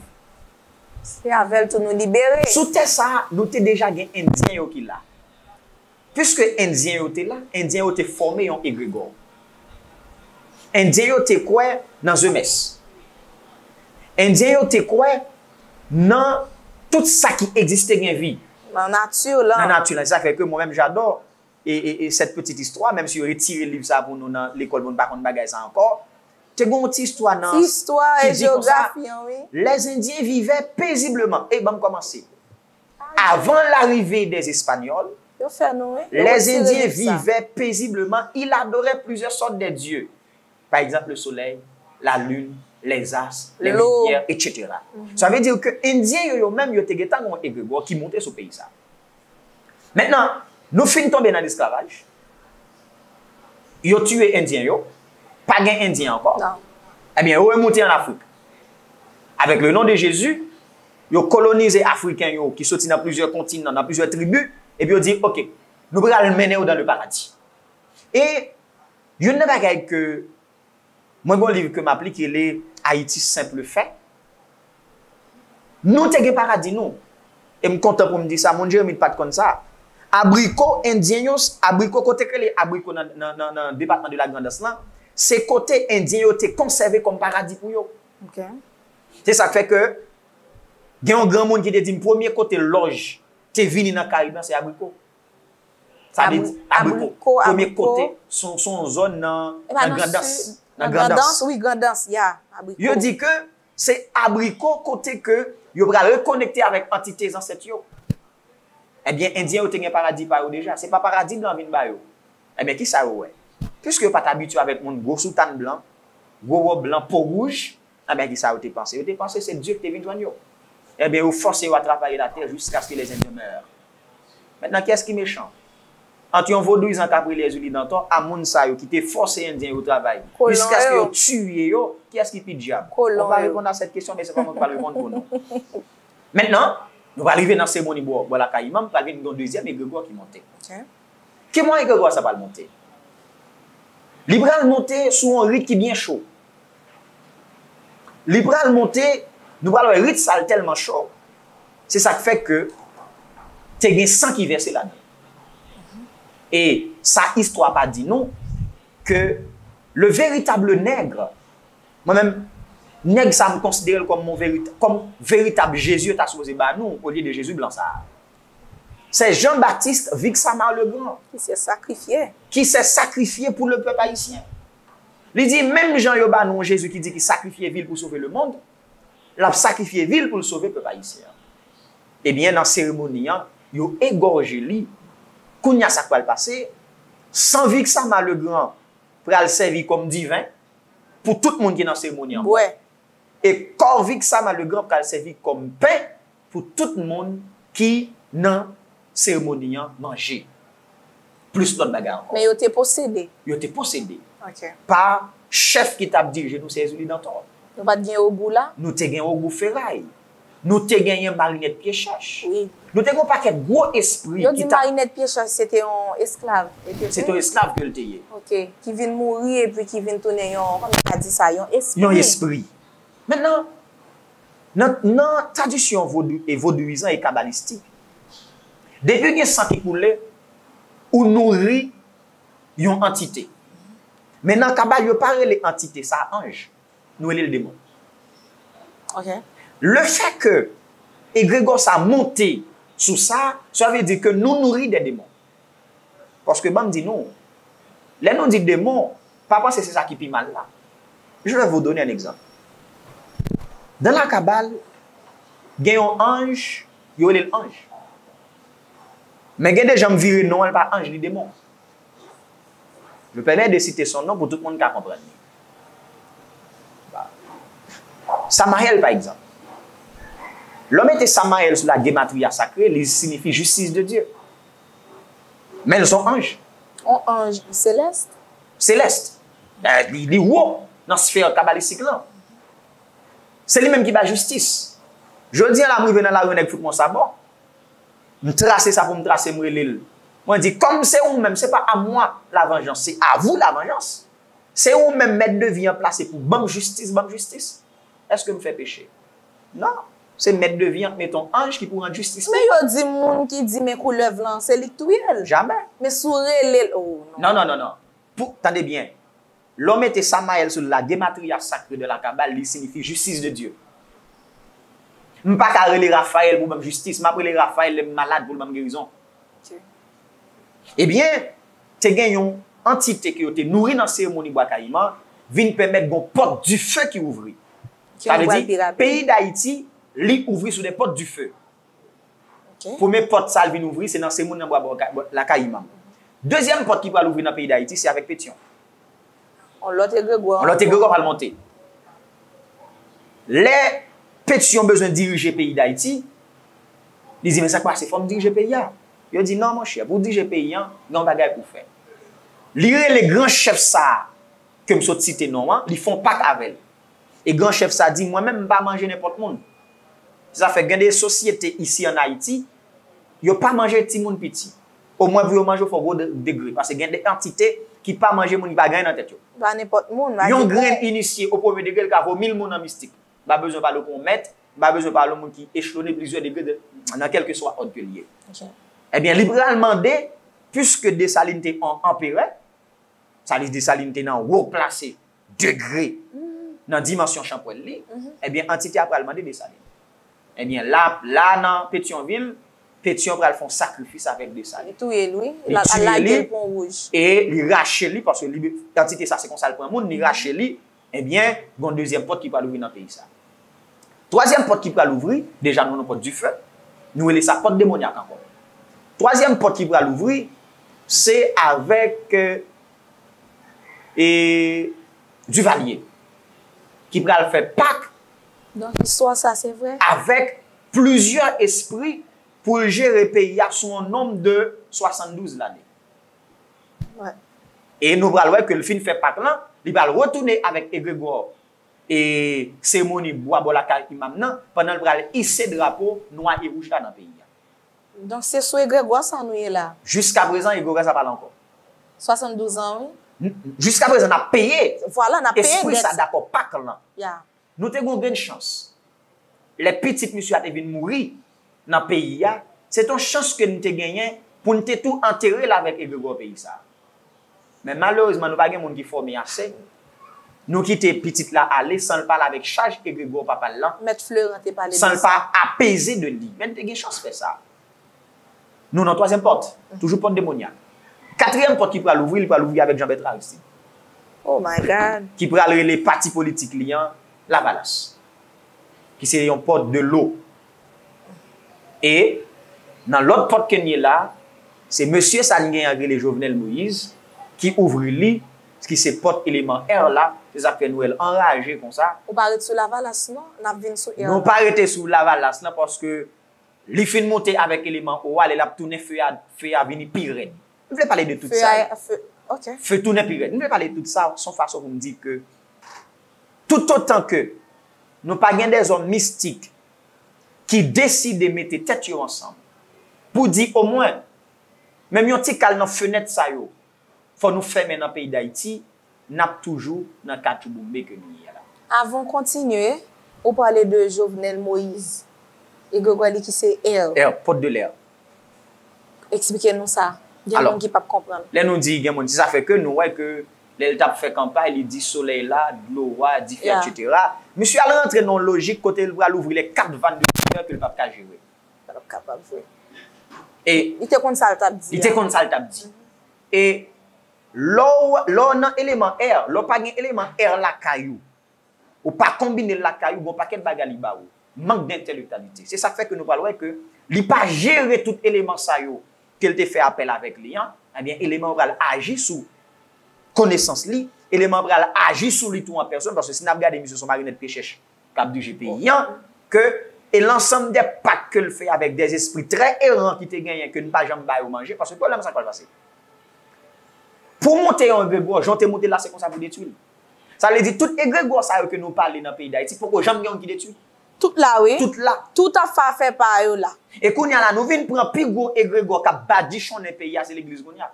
Se avè l tou nou libere. Sou tè sa a, nou te deja gen Endyen yo ki la. Piske Endyen yo te la, Endyen yo te fòme yon egregò. Endyen yo te kwè nan zemès. Endyen yo te kwè nan tout sa ki egziste gen vi. Nan nati lan. Nan nati lan. Se sa k fè ke mwen menm, j'adore e, e, e cette petite histoire, menm si yo retire liv sa pou nou nan lekòl, pou nou pa konn bagay sa ankò. Te gen yon ti istwa nan Ti istwa ki e di konsa, jewografi an, wi. Les Indiens vivaient paisiblement. E ban m kòmanse. Avant l'arrivée des Espagnols, Yo fè nou, wi. Yo les retire Indiens liv sa. Vivaient paisiblement. Ils adoraient plusieurs sortes de dieux. Par exemple, le soleil, la lune, les astres, les L'eau. rivières, et cetera. Sa vle di ke Endyen yo, yo menm, yo te gentan gen yon egregò ki monte sou peyi sa. Mentnan, nou fin tonbe nan lesklavaj. Yo tiye Endyen yo. Pa gen Endyen ankò. Non. Ebyen, yo remoute ann Afrik. Avèk le nom de Jésus, yo kolonize Afriken yo ki soti nan plizyè kontinan, nan plizyè tribi, epi yo di, oke, nou pral mennen yo dans le paradis. E youn nan bagay ke, mwen gen yon liv ke m ap li ki rele Haïti simple fait. Nou te gen paradi nou. E m kontan pou m di sa, moun Jeremi pa t konn sa. Abriko, Endyen yo, abriko, kote k rele abriko nan, nan, nan, nan depatman de la Grandans lan, se kote Endyen yo te konsève kòm paradi pou yo. Ok. Se sa k fè ke gen yon granmoun ki te di m premye kote lòj te vini nan Karib lan, se abriko. Sa vle di Abri- abriko. abriko, Premye abriko. Kote, se yon, se yon zòn nan, E pa nan Grandans. sid, Nan Grandans, Grandans. Wi, Grandans, ya. Abriko. Yo di ke se abriko kote ke yo pral rekonekte avèk antite zansèt yo. Ebyen, Endyen yo te gen paradi pa yo deja. Se pa paradi blan vin ba yo. Ebyen, kisa yo wè? Piske yo pa t abitye avèk moun gwo soutàn blan, gwo wòb blan, po wouj, ebyen, kisa yo te panse? Yo te panse se Dye ki te vin jwenn yo. Ebyen, yo fòse yo a travay latè jiskaske les Indiens meurent. Mentnan, kiyès ki mechan? Ant yon vodouyizan k ap rele Ezili Dantò a moun sa yo ki te fòse Endyen yo travay Kolon jiskaske yo. Yo tiye yo, kiyès ki pi dyab? Kolon On va yo. Répondre à cette question, men se pa mwen ki pral reponn pou nou. Mentnan, nou pral rive nan seremoni bò, bò lakay imam, pral vin gen yon dezyèm egregò ki monte. Ki mwa egregò sa pral monte? Li pral monte sou yon rit ki byen cho. Li pral monte, nou pral wè rit sa l tèlman cho, se sa k fè ke te gen san ki vèse ladan. E sa istwa pa di nou ke le véritable nègre, mwen menm, nèg sa m konsidere l kòm mon verita, kòm veritab Jezi yo ta sipoze ba nou olye de Jezi blan sa a. C'est Jean-Baptiste Vixamar Legrand. Qui s'est sacrifié. Qui s'est sacrifié pour le peuple haïtien. Li di, menm jan yo ba nou yon Jezi ki di ki sakrifye vi l pou sove lemonn, l ap sakrifye vi l pou l sove pèp ayisyen an. Ebyen, nan seremoni an, yo egòje li. Kounye a, sa k pral pase, san Vixamar Legrand pral sèvi kòm diven pou tout moun ki nan seremoni an bwè. E kò Vixamar Legrand pral sèvi kòm pen pou tout moun ki nan seremoni an manje. Plis lòt bagay ankò. Men yo te posede. Yo te posede. Ok. Pa chèf ki t ap dirije nou, se Ezili Dantò. Nou pa t gen Ogou la? Nou te gen Ogou Feray. Nou te genyen Marinèt Pye Chèch. Wi. Nou te gen yon pakèt gwo espri. Yo di Marinèt Pye Chèch se te yon esklav. Se te yon esklav ke l te ye. Ok. Ki vin mouri epi ki vin tounen yon, kòman yo ka di sa, yon espri. Yon espri. Mentnan, nan, nan tradisyon vodou, e vodouyizan e kabalistik, depi gen san ki koule, ou nouri yon antite. Men nan kabal, yo pa rele antite sa a anj. Nou rele l demon. Ok. Le fait que egregò sa monte sou sa, sa vle di ke nou nouri de demon. Paske ban m di nou, lè nou di demon, pa panse se sa ki pi mal la. Je vais vous donner un exemple. Dan la kabal, gen yon anj, yo rele l anj. Men gen de jan m vire non an, l pa anj, li demon. Je permets de citer son nom pou tout moun ka konprann li. Samaèl, pa egzanp. Lè w mete Samaèl sou la gematria sakre, li siyifi justice de Dieu. Men l se yon anj. Yon anj selès? Selès. Eh, li, li wo nan sfè kabalistik lan. Se li menm ki bay jistis. Jodi a la, m rive nan lari, yon nèg fout mwen sabò. M trase sa pou m trase, m rele l. Mwen di, kòm se ou menm, c'est pas à moi la vengeance, c'est à vous la vengeance. Se ou menm, mèt de vi an plase pou ban m jistis, ban m jistis. Èske m fè peche? Non. Se mèt de vi an k mete yon anj ki pou rann jistis pou mwen. Men yo di moun ki di men koulèv lan, se li k touye l. Jamè. Men si w rele l, oh, non. Non, non, non, non. Pou, tande byen. Lè w mete Samaèl sou la gematria sakre de la kabal, li siyifi justice de Dieu. M pa ka rele Rafayèl pou ban m jistis, m ap rele Rafayèl lè m malad pou l ban m gerizon. Ok. Ebyen, te gen yon antite ke yo te nouri nan seremoni Bwa Kayiman, vin pèmèt gon pòt dife ki ouvri. Sa vle di, peyi Dayiti, li ouvri sou de pòt dife. Ok. Premye pòt sa l vin ouvri, se nan seremoni nan Bwa, Bwa, Bwa, lakay imam. Dezyèm pòt ki pral ouvri nan peyi Dayiti, se avèk Petyon. On lòt egregwa. On lòt egregwa pral monte. Lè Petyon bezwen dirije peyi Dayiti, li di, men sa k pase, fò m dirije peyi a. Yo di, non, monchè, pou w dirije peyi an, gen yon bagay pou w fè. Li rele gran chèf sa a, ke m sot site non an, li fè yon pak avè l. E gran chèf sa di, mwen menm, m pa manje nenpòt moun. Se sa fè gen de sosyete isi ann Ayiti, yo pa manje timoun piti. Omwen pou yo manje, fò gwo de-, degre. Paske gen de antite ki pa manje moun ki pa gen anyen nan tèt yo. Pa nenpòt moun. Yon grenn inisye o premye degre, l ka vo mil moun an mistik. M pa bezwen pale w pou yon mèt, m pa bezwen pale w moun ki echelone plizyè degre de, nan kèlkeswa òd ke l ye. Ok. Ebyen, li pral mande, piske Desalin te yon anperè, sa vle di Desalin te nan wo plase degre nan dimansyon chanpwèl li, ebyen, antite a pral mande Desalin. Ebyen, la, la nan Petyonvil, Petyon pral fè yon sakrifis avèk Desalin. Li touye l, wi. Li touye li, e li rache li, paske li, antite sa, se konsa l pran moun, li rache li, ebyen, gon dezyèm pòt ki pral ouvri nan peyi sa. Twazyèm pòt ki pral ouvri, deja nou nan pòt dife, nou rele sa pòt demonyak ankò. Twazyèm pòt ki pral ouvri, se avèk, e, Duvalier, ki pral fè pak. Donk, istwa sa, se vre? Avèk plizyè espri pou l jere peyi a sou yon nonb de swasanndouz lane. Wi. E nou pral wè ke l fin fè pak lan, li pral retounen avèk egregwa e seremoni bwa bò lakay imam nan, pandan l pral ise drapo nwa e wouj la nan peyi a. Donk, se sou egregwa sa nou ye la. Jiskaprezan, egregwa sa pa la ankò. Swasanndouz an, wi. Jiskaprezan, n ap peye Vwala, n ap peye espri dèt sa sa. Dakò, Pak lan. Ya. Nou te gen yon grenn chans. Lè pitit misye a te vin mouri nan peyi a, se t yon chans ke n te genyen pou n te tou antere l avèk egregwa peyi sa. Men malerezman, nou pa gen moun ki fòme ase. Nou kite pitit la ale san l pale avèk chaj egregwa papa l lan, Mèt Fleran te pale san de l sa. Pa apeze de li. Men n te gen chans fè sa. Nou nan twazyèm pòt, toujou pòt demonyak. Katriyèm pòt ki pral ouvri, li pral ouvri avèk Jean Bertrand Aristide. Oh my God. Ki pral rele pati politik li an Lavalas. Ki se yon pòt de lo. E nan lòt pòt ke n ye la, se mesye sa n gen an k rele Jovenel Moïse ki ouvri li, ki se pòt eleman R la, se sa k fè nou wè l anraje konsa. Ou pa ret sou Lavalas, non? N ap vin sou R Nou la. Pa rete sou Lavalas lan paske li fin monte avèk eleman O a, lè l ap tounen fe a, fe a vini pi rèd. M vle pale de tout Fe sa. a, fe, ok. Fe tounen pi rèd. M vle pale de tout sa, se yon fason pou m di ke toutotan ke nou pa gen de zòm mistik ki deside mete tèt yo ansanm pou di omwen, menm yon ti kal nan fenèt sa yo, fò nou fèmen nan peyi Dayiti, n ap toujou nan katchouboumbe ke nou ye la. Avan w kontinye, ou pale de Jovenel Moïse. Egregwa li ki se R. R, pòt de lè. Eksplike nou sa. Gen Alò, moun ki p ap konprann. Lè nou di gen moun, se sa fè ke nou wè ke lè l t ap fè kanpay, li di solèy la, dlo a, dife, Ya. et cetera. Misye al rantre nan yon lojik kote l pral ouvri lè kat vann de sektè ke l p ap ka jere. Pa t ap kapab vre. E Li te konn sa l t ap di. Li te konn sa l t ap di. E lè w lè w nan eleman R, lè w pa gen eleman R lakay ou, ou pa konbine l lakay ou, gon pakèt bagay li ba ou. Mank d entèlektyalite. Se sa k fè ke nou pral wè ke li pa jere tout eleman sa yo ke l te fè apèl avèk li an, ebyen, eleman yo pral aji sou konesans li, eleman yo pral aji sou li tou an pèsòn, paske si n ap gade misye se yon marinèt rechèch k ap dirije peyi an, ke e lansanm de pak ke l fè avèk de espri trè eran ki te genyen ke n pa janm ba yo manje, paske pwoblèm sa k pral pase. Pou w monte yon egregwa, jan w te monte l la, se konsa pou w detwi l. Sa vle di, tout egregwa sa yo ke nou pale nan peyi Dayiti, poko janm gen youn ki detwi. Tout la, wi. Tout la. Tout ap fè afè pa yo la. E kounye a la, nou vin pran pi gwo egregwa k ap badichonnen peyi a, se legliz kounye a.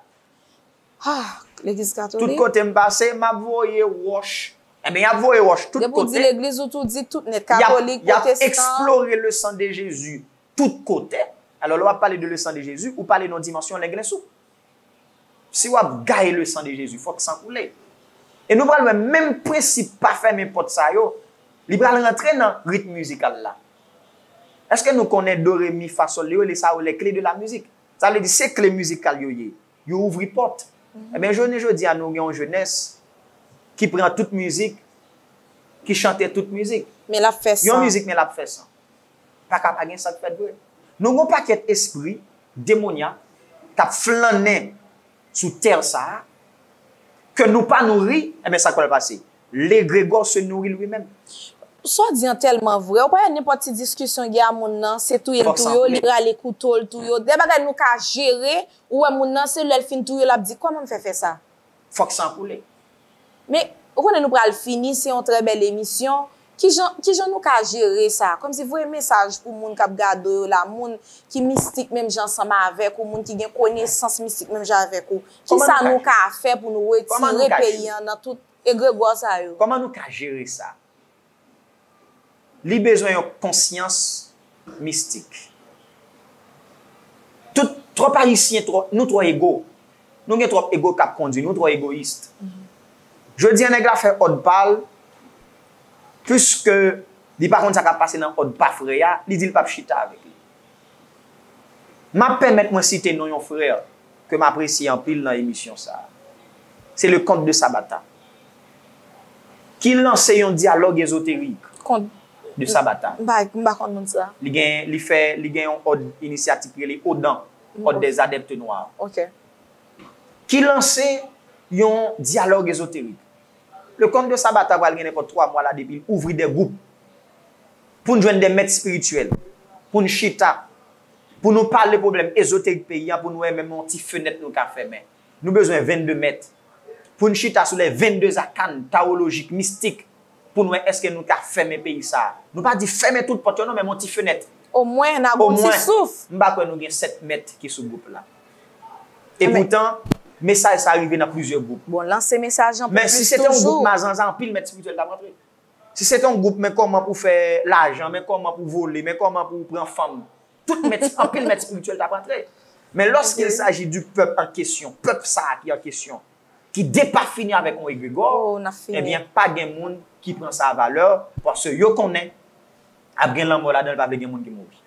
Ah, legliz Tout katolik. Kote m pase, m ap voye wòch. Ebyen, y ap voye wòch tout Depi w di kote. Legliz, ou tou di tout nèt, Y ap, katolik, y ap pwotestan. Eksplore le sang de Jésus tout kote. Alò, lè w ap pale de le sang de Jésus, ou pale nan dimansyon lenglen sou. Si w ap gaye le sang de Jésus, fòk san koule. E nou pral wè menm prensip pa fèmen pòt sa yo, li pral rantre nan ritm mizikal la. Èske nou konnen do, re, mi, fa, sòl, yo rele sa yo les clés de la musique? Sa vle di se kle mizikal yo ye. Yo ouvri pòt. Ebyen, jounen jodi a, nou gen yon jenès ki pran tout mizik, ki chante tout mizik. Men l ap fè san. Yon mizik, men l ap fè san. Pa ka pa gen sa k fèt vre. Nou gen yon pakèt espri demonyak k ap flannen sou tè sa a, ke nou pa nouri, ebyen, sa k pral pase? Legregò se nouri li menm. Sa w di an tèlman vrè. Ou pa wè nenpòt ti diskisyon gen a moun nan, se touye l Fòk sa touye w, li koule. Rale kouto l touye w. De bagay nou ka jere, ou wè moun nan, se lè l fin touye w, l ap di, "Kòman m fè fè sa?" Fòk san koule. Men, ou konnen nou pral fini, se yon trè bèl emisyon. Kijan, kijan nou ka jere sa? Kòmsi voye mesaj pou moun k ap gade w yo la, moun ki mistik menm jan ansanm avèk ou, moun ki gen konesans mistik menm jan avèk ou. Kòman Kisa nou ka nou ka fè pou nou Kòman nou retire ka peyi an nan tout egregò sa yo? Kòman nou ka jere sa? Li bezwen yon konsyans mistik. Tout, twòp Ayisyen, twò, nou twò ego. Nou gen twòp ego k ap kondui nou, twò egoyis. Jodi a, nèg la fè òd pa l, piske li pa konn sa k ap pase nan òd pa frè a, li di l p ap chita avèk li. M ap pèmèt mwen site non yon frè ke m apresye anpil nan emisyon sa a. Se le Comte de Sabata, ki lanse yon dyalòg ezoterik Kont- de Sabata. M pa, m pa konn moun sa. Li gen, li fè, li gen yon òd inisyatik ki rele Odan, Ordre des Adeptes Noirs, Ok. ki lanse yon dyalòg ezoterik. Le Comte de Sabata pral gen nenpòt twa mwa la depi l ouvri de gwoup pou n jwenn de mèt espirityèl, pou n chita, pou nou pale pwoblèm ezoterik peyi a, pou nou wè menm yon ti fenèt nou ka fèmen. Nou bezwen vennde mèt pou n chita sou les vingt-deux arcanes tarolojik, mistik, pou n wè èske nou ka fèmen peyi sa a. Nou pa di fèmen tout pòt yo non, men yon ti fenèt. Omwen n a gon ti souf. M pa kwè nou gen sèt mèt ki sou gwoup la. Epoutan, mesaj sa rive nan plizyè gwoup. Bon, lanse mesaj an pou plis toujou. Men si se te yon gwoup mazanzan, anpil mèt espirityèl t ap rantre. Si se te yon gwoup, men kòman pou fè lajan, men kòman pou vole, men kòman pou pran fanm, tout mèt, anpil mèt espirityèl t ap rantre. Men lorsqu'il s'agit du peuple en question, pèp sa a ki an kesyon, ki depafini avèk yon egregò, ebyen, pa gen moun ki pran sa a valè, paske yo konnen ap gen lanmò ladan l, pa vle gen moun ki mouri.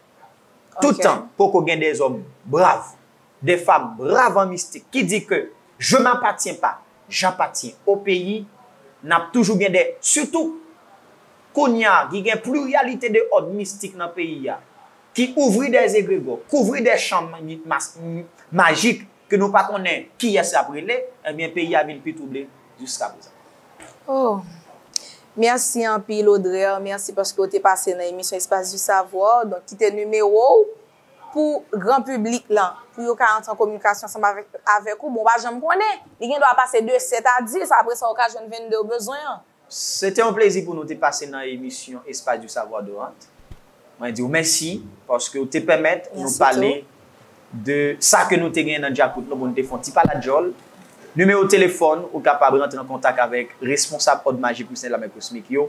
Toutan poko gen de zòm brav, de fanm brav an mistik ki di ke je m'appartiens pas, j'appartiens au pays, n ap toujou gen de, sitou kounye a ki gen pliryalite de òd mistik nan peyi a, ki ouvri de egregò, kouvri de chan majik ke nou pa konnen kiyès y ap rele, ebyen peyi a vin pi twouble jiska prezan. Oh. Mèsi anpil Audrey, mèsi paske w te pase nan emisyon Espace du Savoir. Donk kite nimewo w pou gran piblik lan, pou yo ka antre an kominikasyon ansanm avèk, avèk ou. Bon, w pa janm konnen. Li gen dwa pase de sèt a dis, apre sa w ka jwenn vennde w bezwen an. Se te yon plezi pou nou te pase nan emisyon Espace du Savoir, Dorante. Mwen di w mèsi paske w te pèmèt nou pale de sa ke nou te genyen nan djakout nou pou nou te fè yon ti paladjòl. Nimewo telefòn ou kapab rantre an kontak avèk responsab òd majik Louis Saint Lamè Kosmik yo,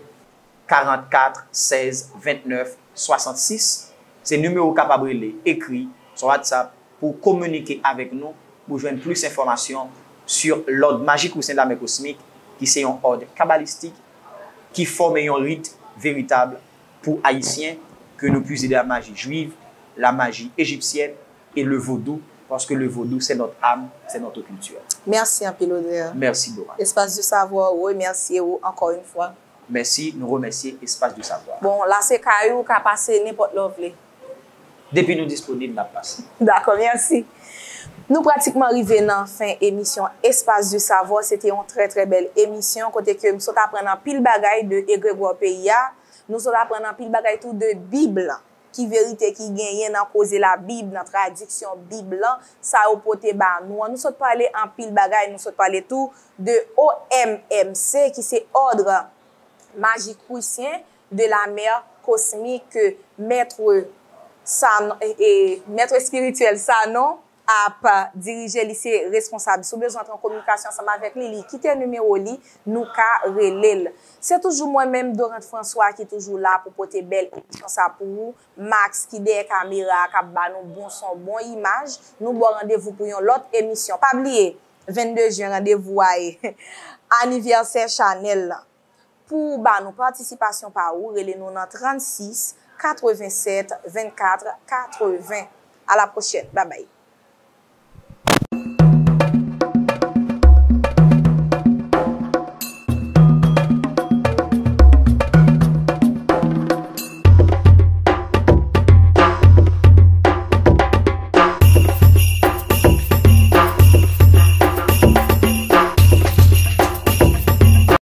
karannkat sèz vennèf swasannsis. Se nimewo ou kapab rele, ekri, sou WhatsApp, pou kominike avèk nou, pou jwenn plis enfòmasyon sur l'ordre magique Louis Saint Lamè Kosmik, ki se yon òd kabalistik ki fòme yon rit veritab pou Ayisyen, ke nou puize de la magie juive, la magie égyptienne et le vaudou, parce que le vaudou, c'est notre âme, c'est notre culture. Mèsi anpil, Audrey. Mèsi, Dorante. Espace du Savoir remèsye ou encore une fois. Mèsi, nou remèsye Espace du Savoir. Bon, la se kay ou, ou ka pase nenpòt lè w vle. Depi nou disponib, n ap pase. Dakò, mèsi. Nou pratikman rive nan fen emisyon Espace du Savoir. Se te yon trè, trè bèl emisyon kote ke m sot aprann anpil bagay de egregwa peyi a. Nou sot aprann anpil bagay tou de Bib lan. Ki verite ki genyen nan koze Labib, nan tradiksyon Bib lan, sa yo pote ba nou an. Nou sot pale anpil bagay, nou sot pale tou de O M M C, ki se Ordre Magique Ruisseau de la Mer Cosmique, Maître Sanon, e, e, Maître Spirituel Sanon ap dirije, li se responsab. Si w bezwen antre an kominikasyon ansanm avèk li, li kite nimewo li, nou ka rele l. Se toujou mwen menm, Dorante François, ki toujou la pou pote bèl emisyon sa pou ou. Max ki dèyè kamera a k ap ba nou bon son, bon imaj. Nou ba w randevou pou yon lòt emisyon. Pa bliye, vennde jen, randevou a ye. Anivèsè chanèl lan. Pou w ba nou patisipasyon pa ou, rele nou nan trannsis, katrevennsèt, vennkat, katreven. A la pwochèn. Babay.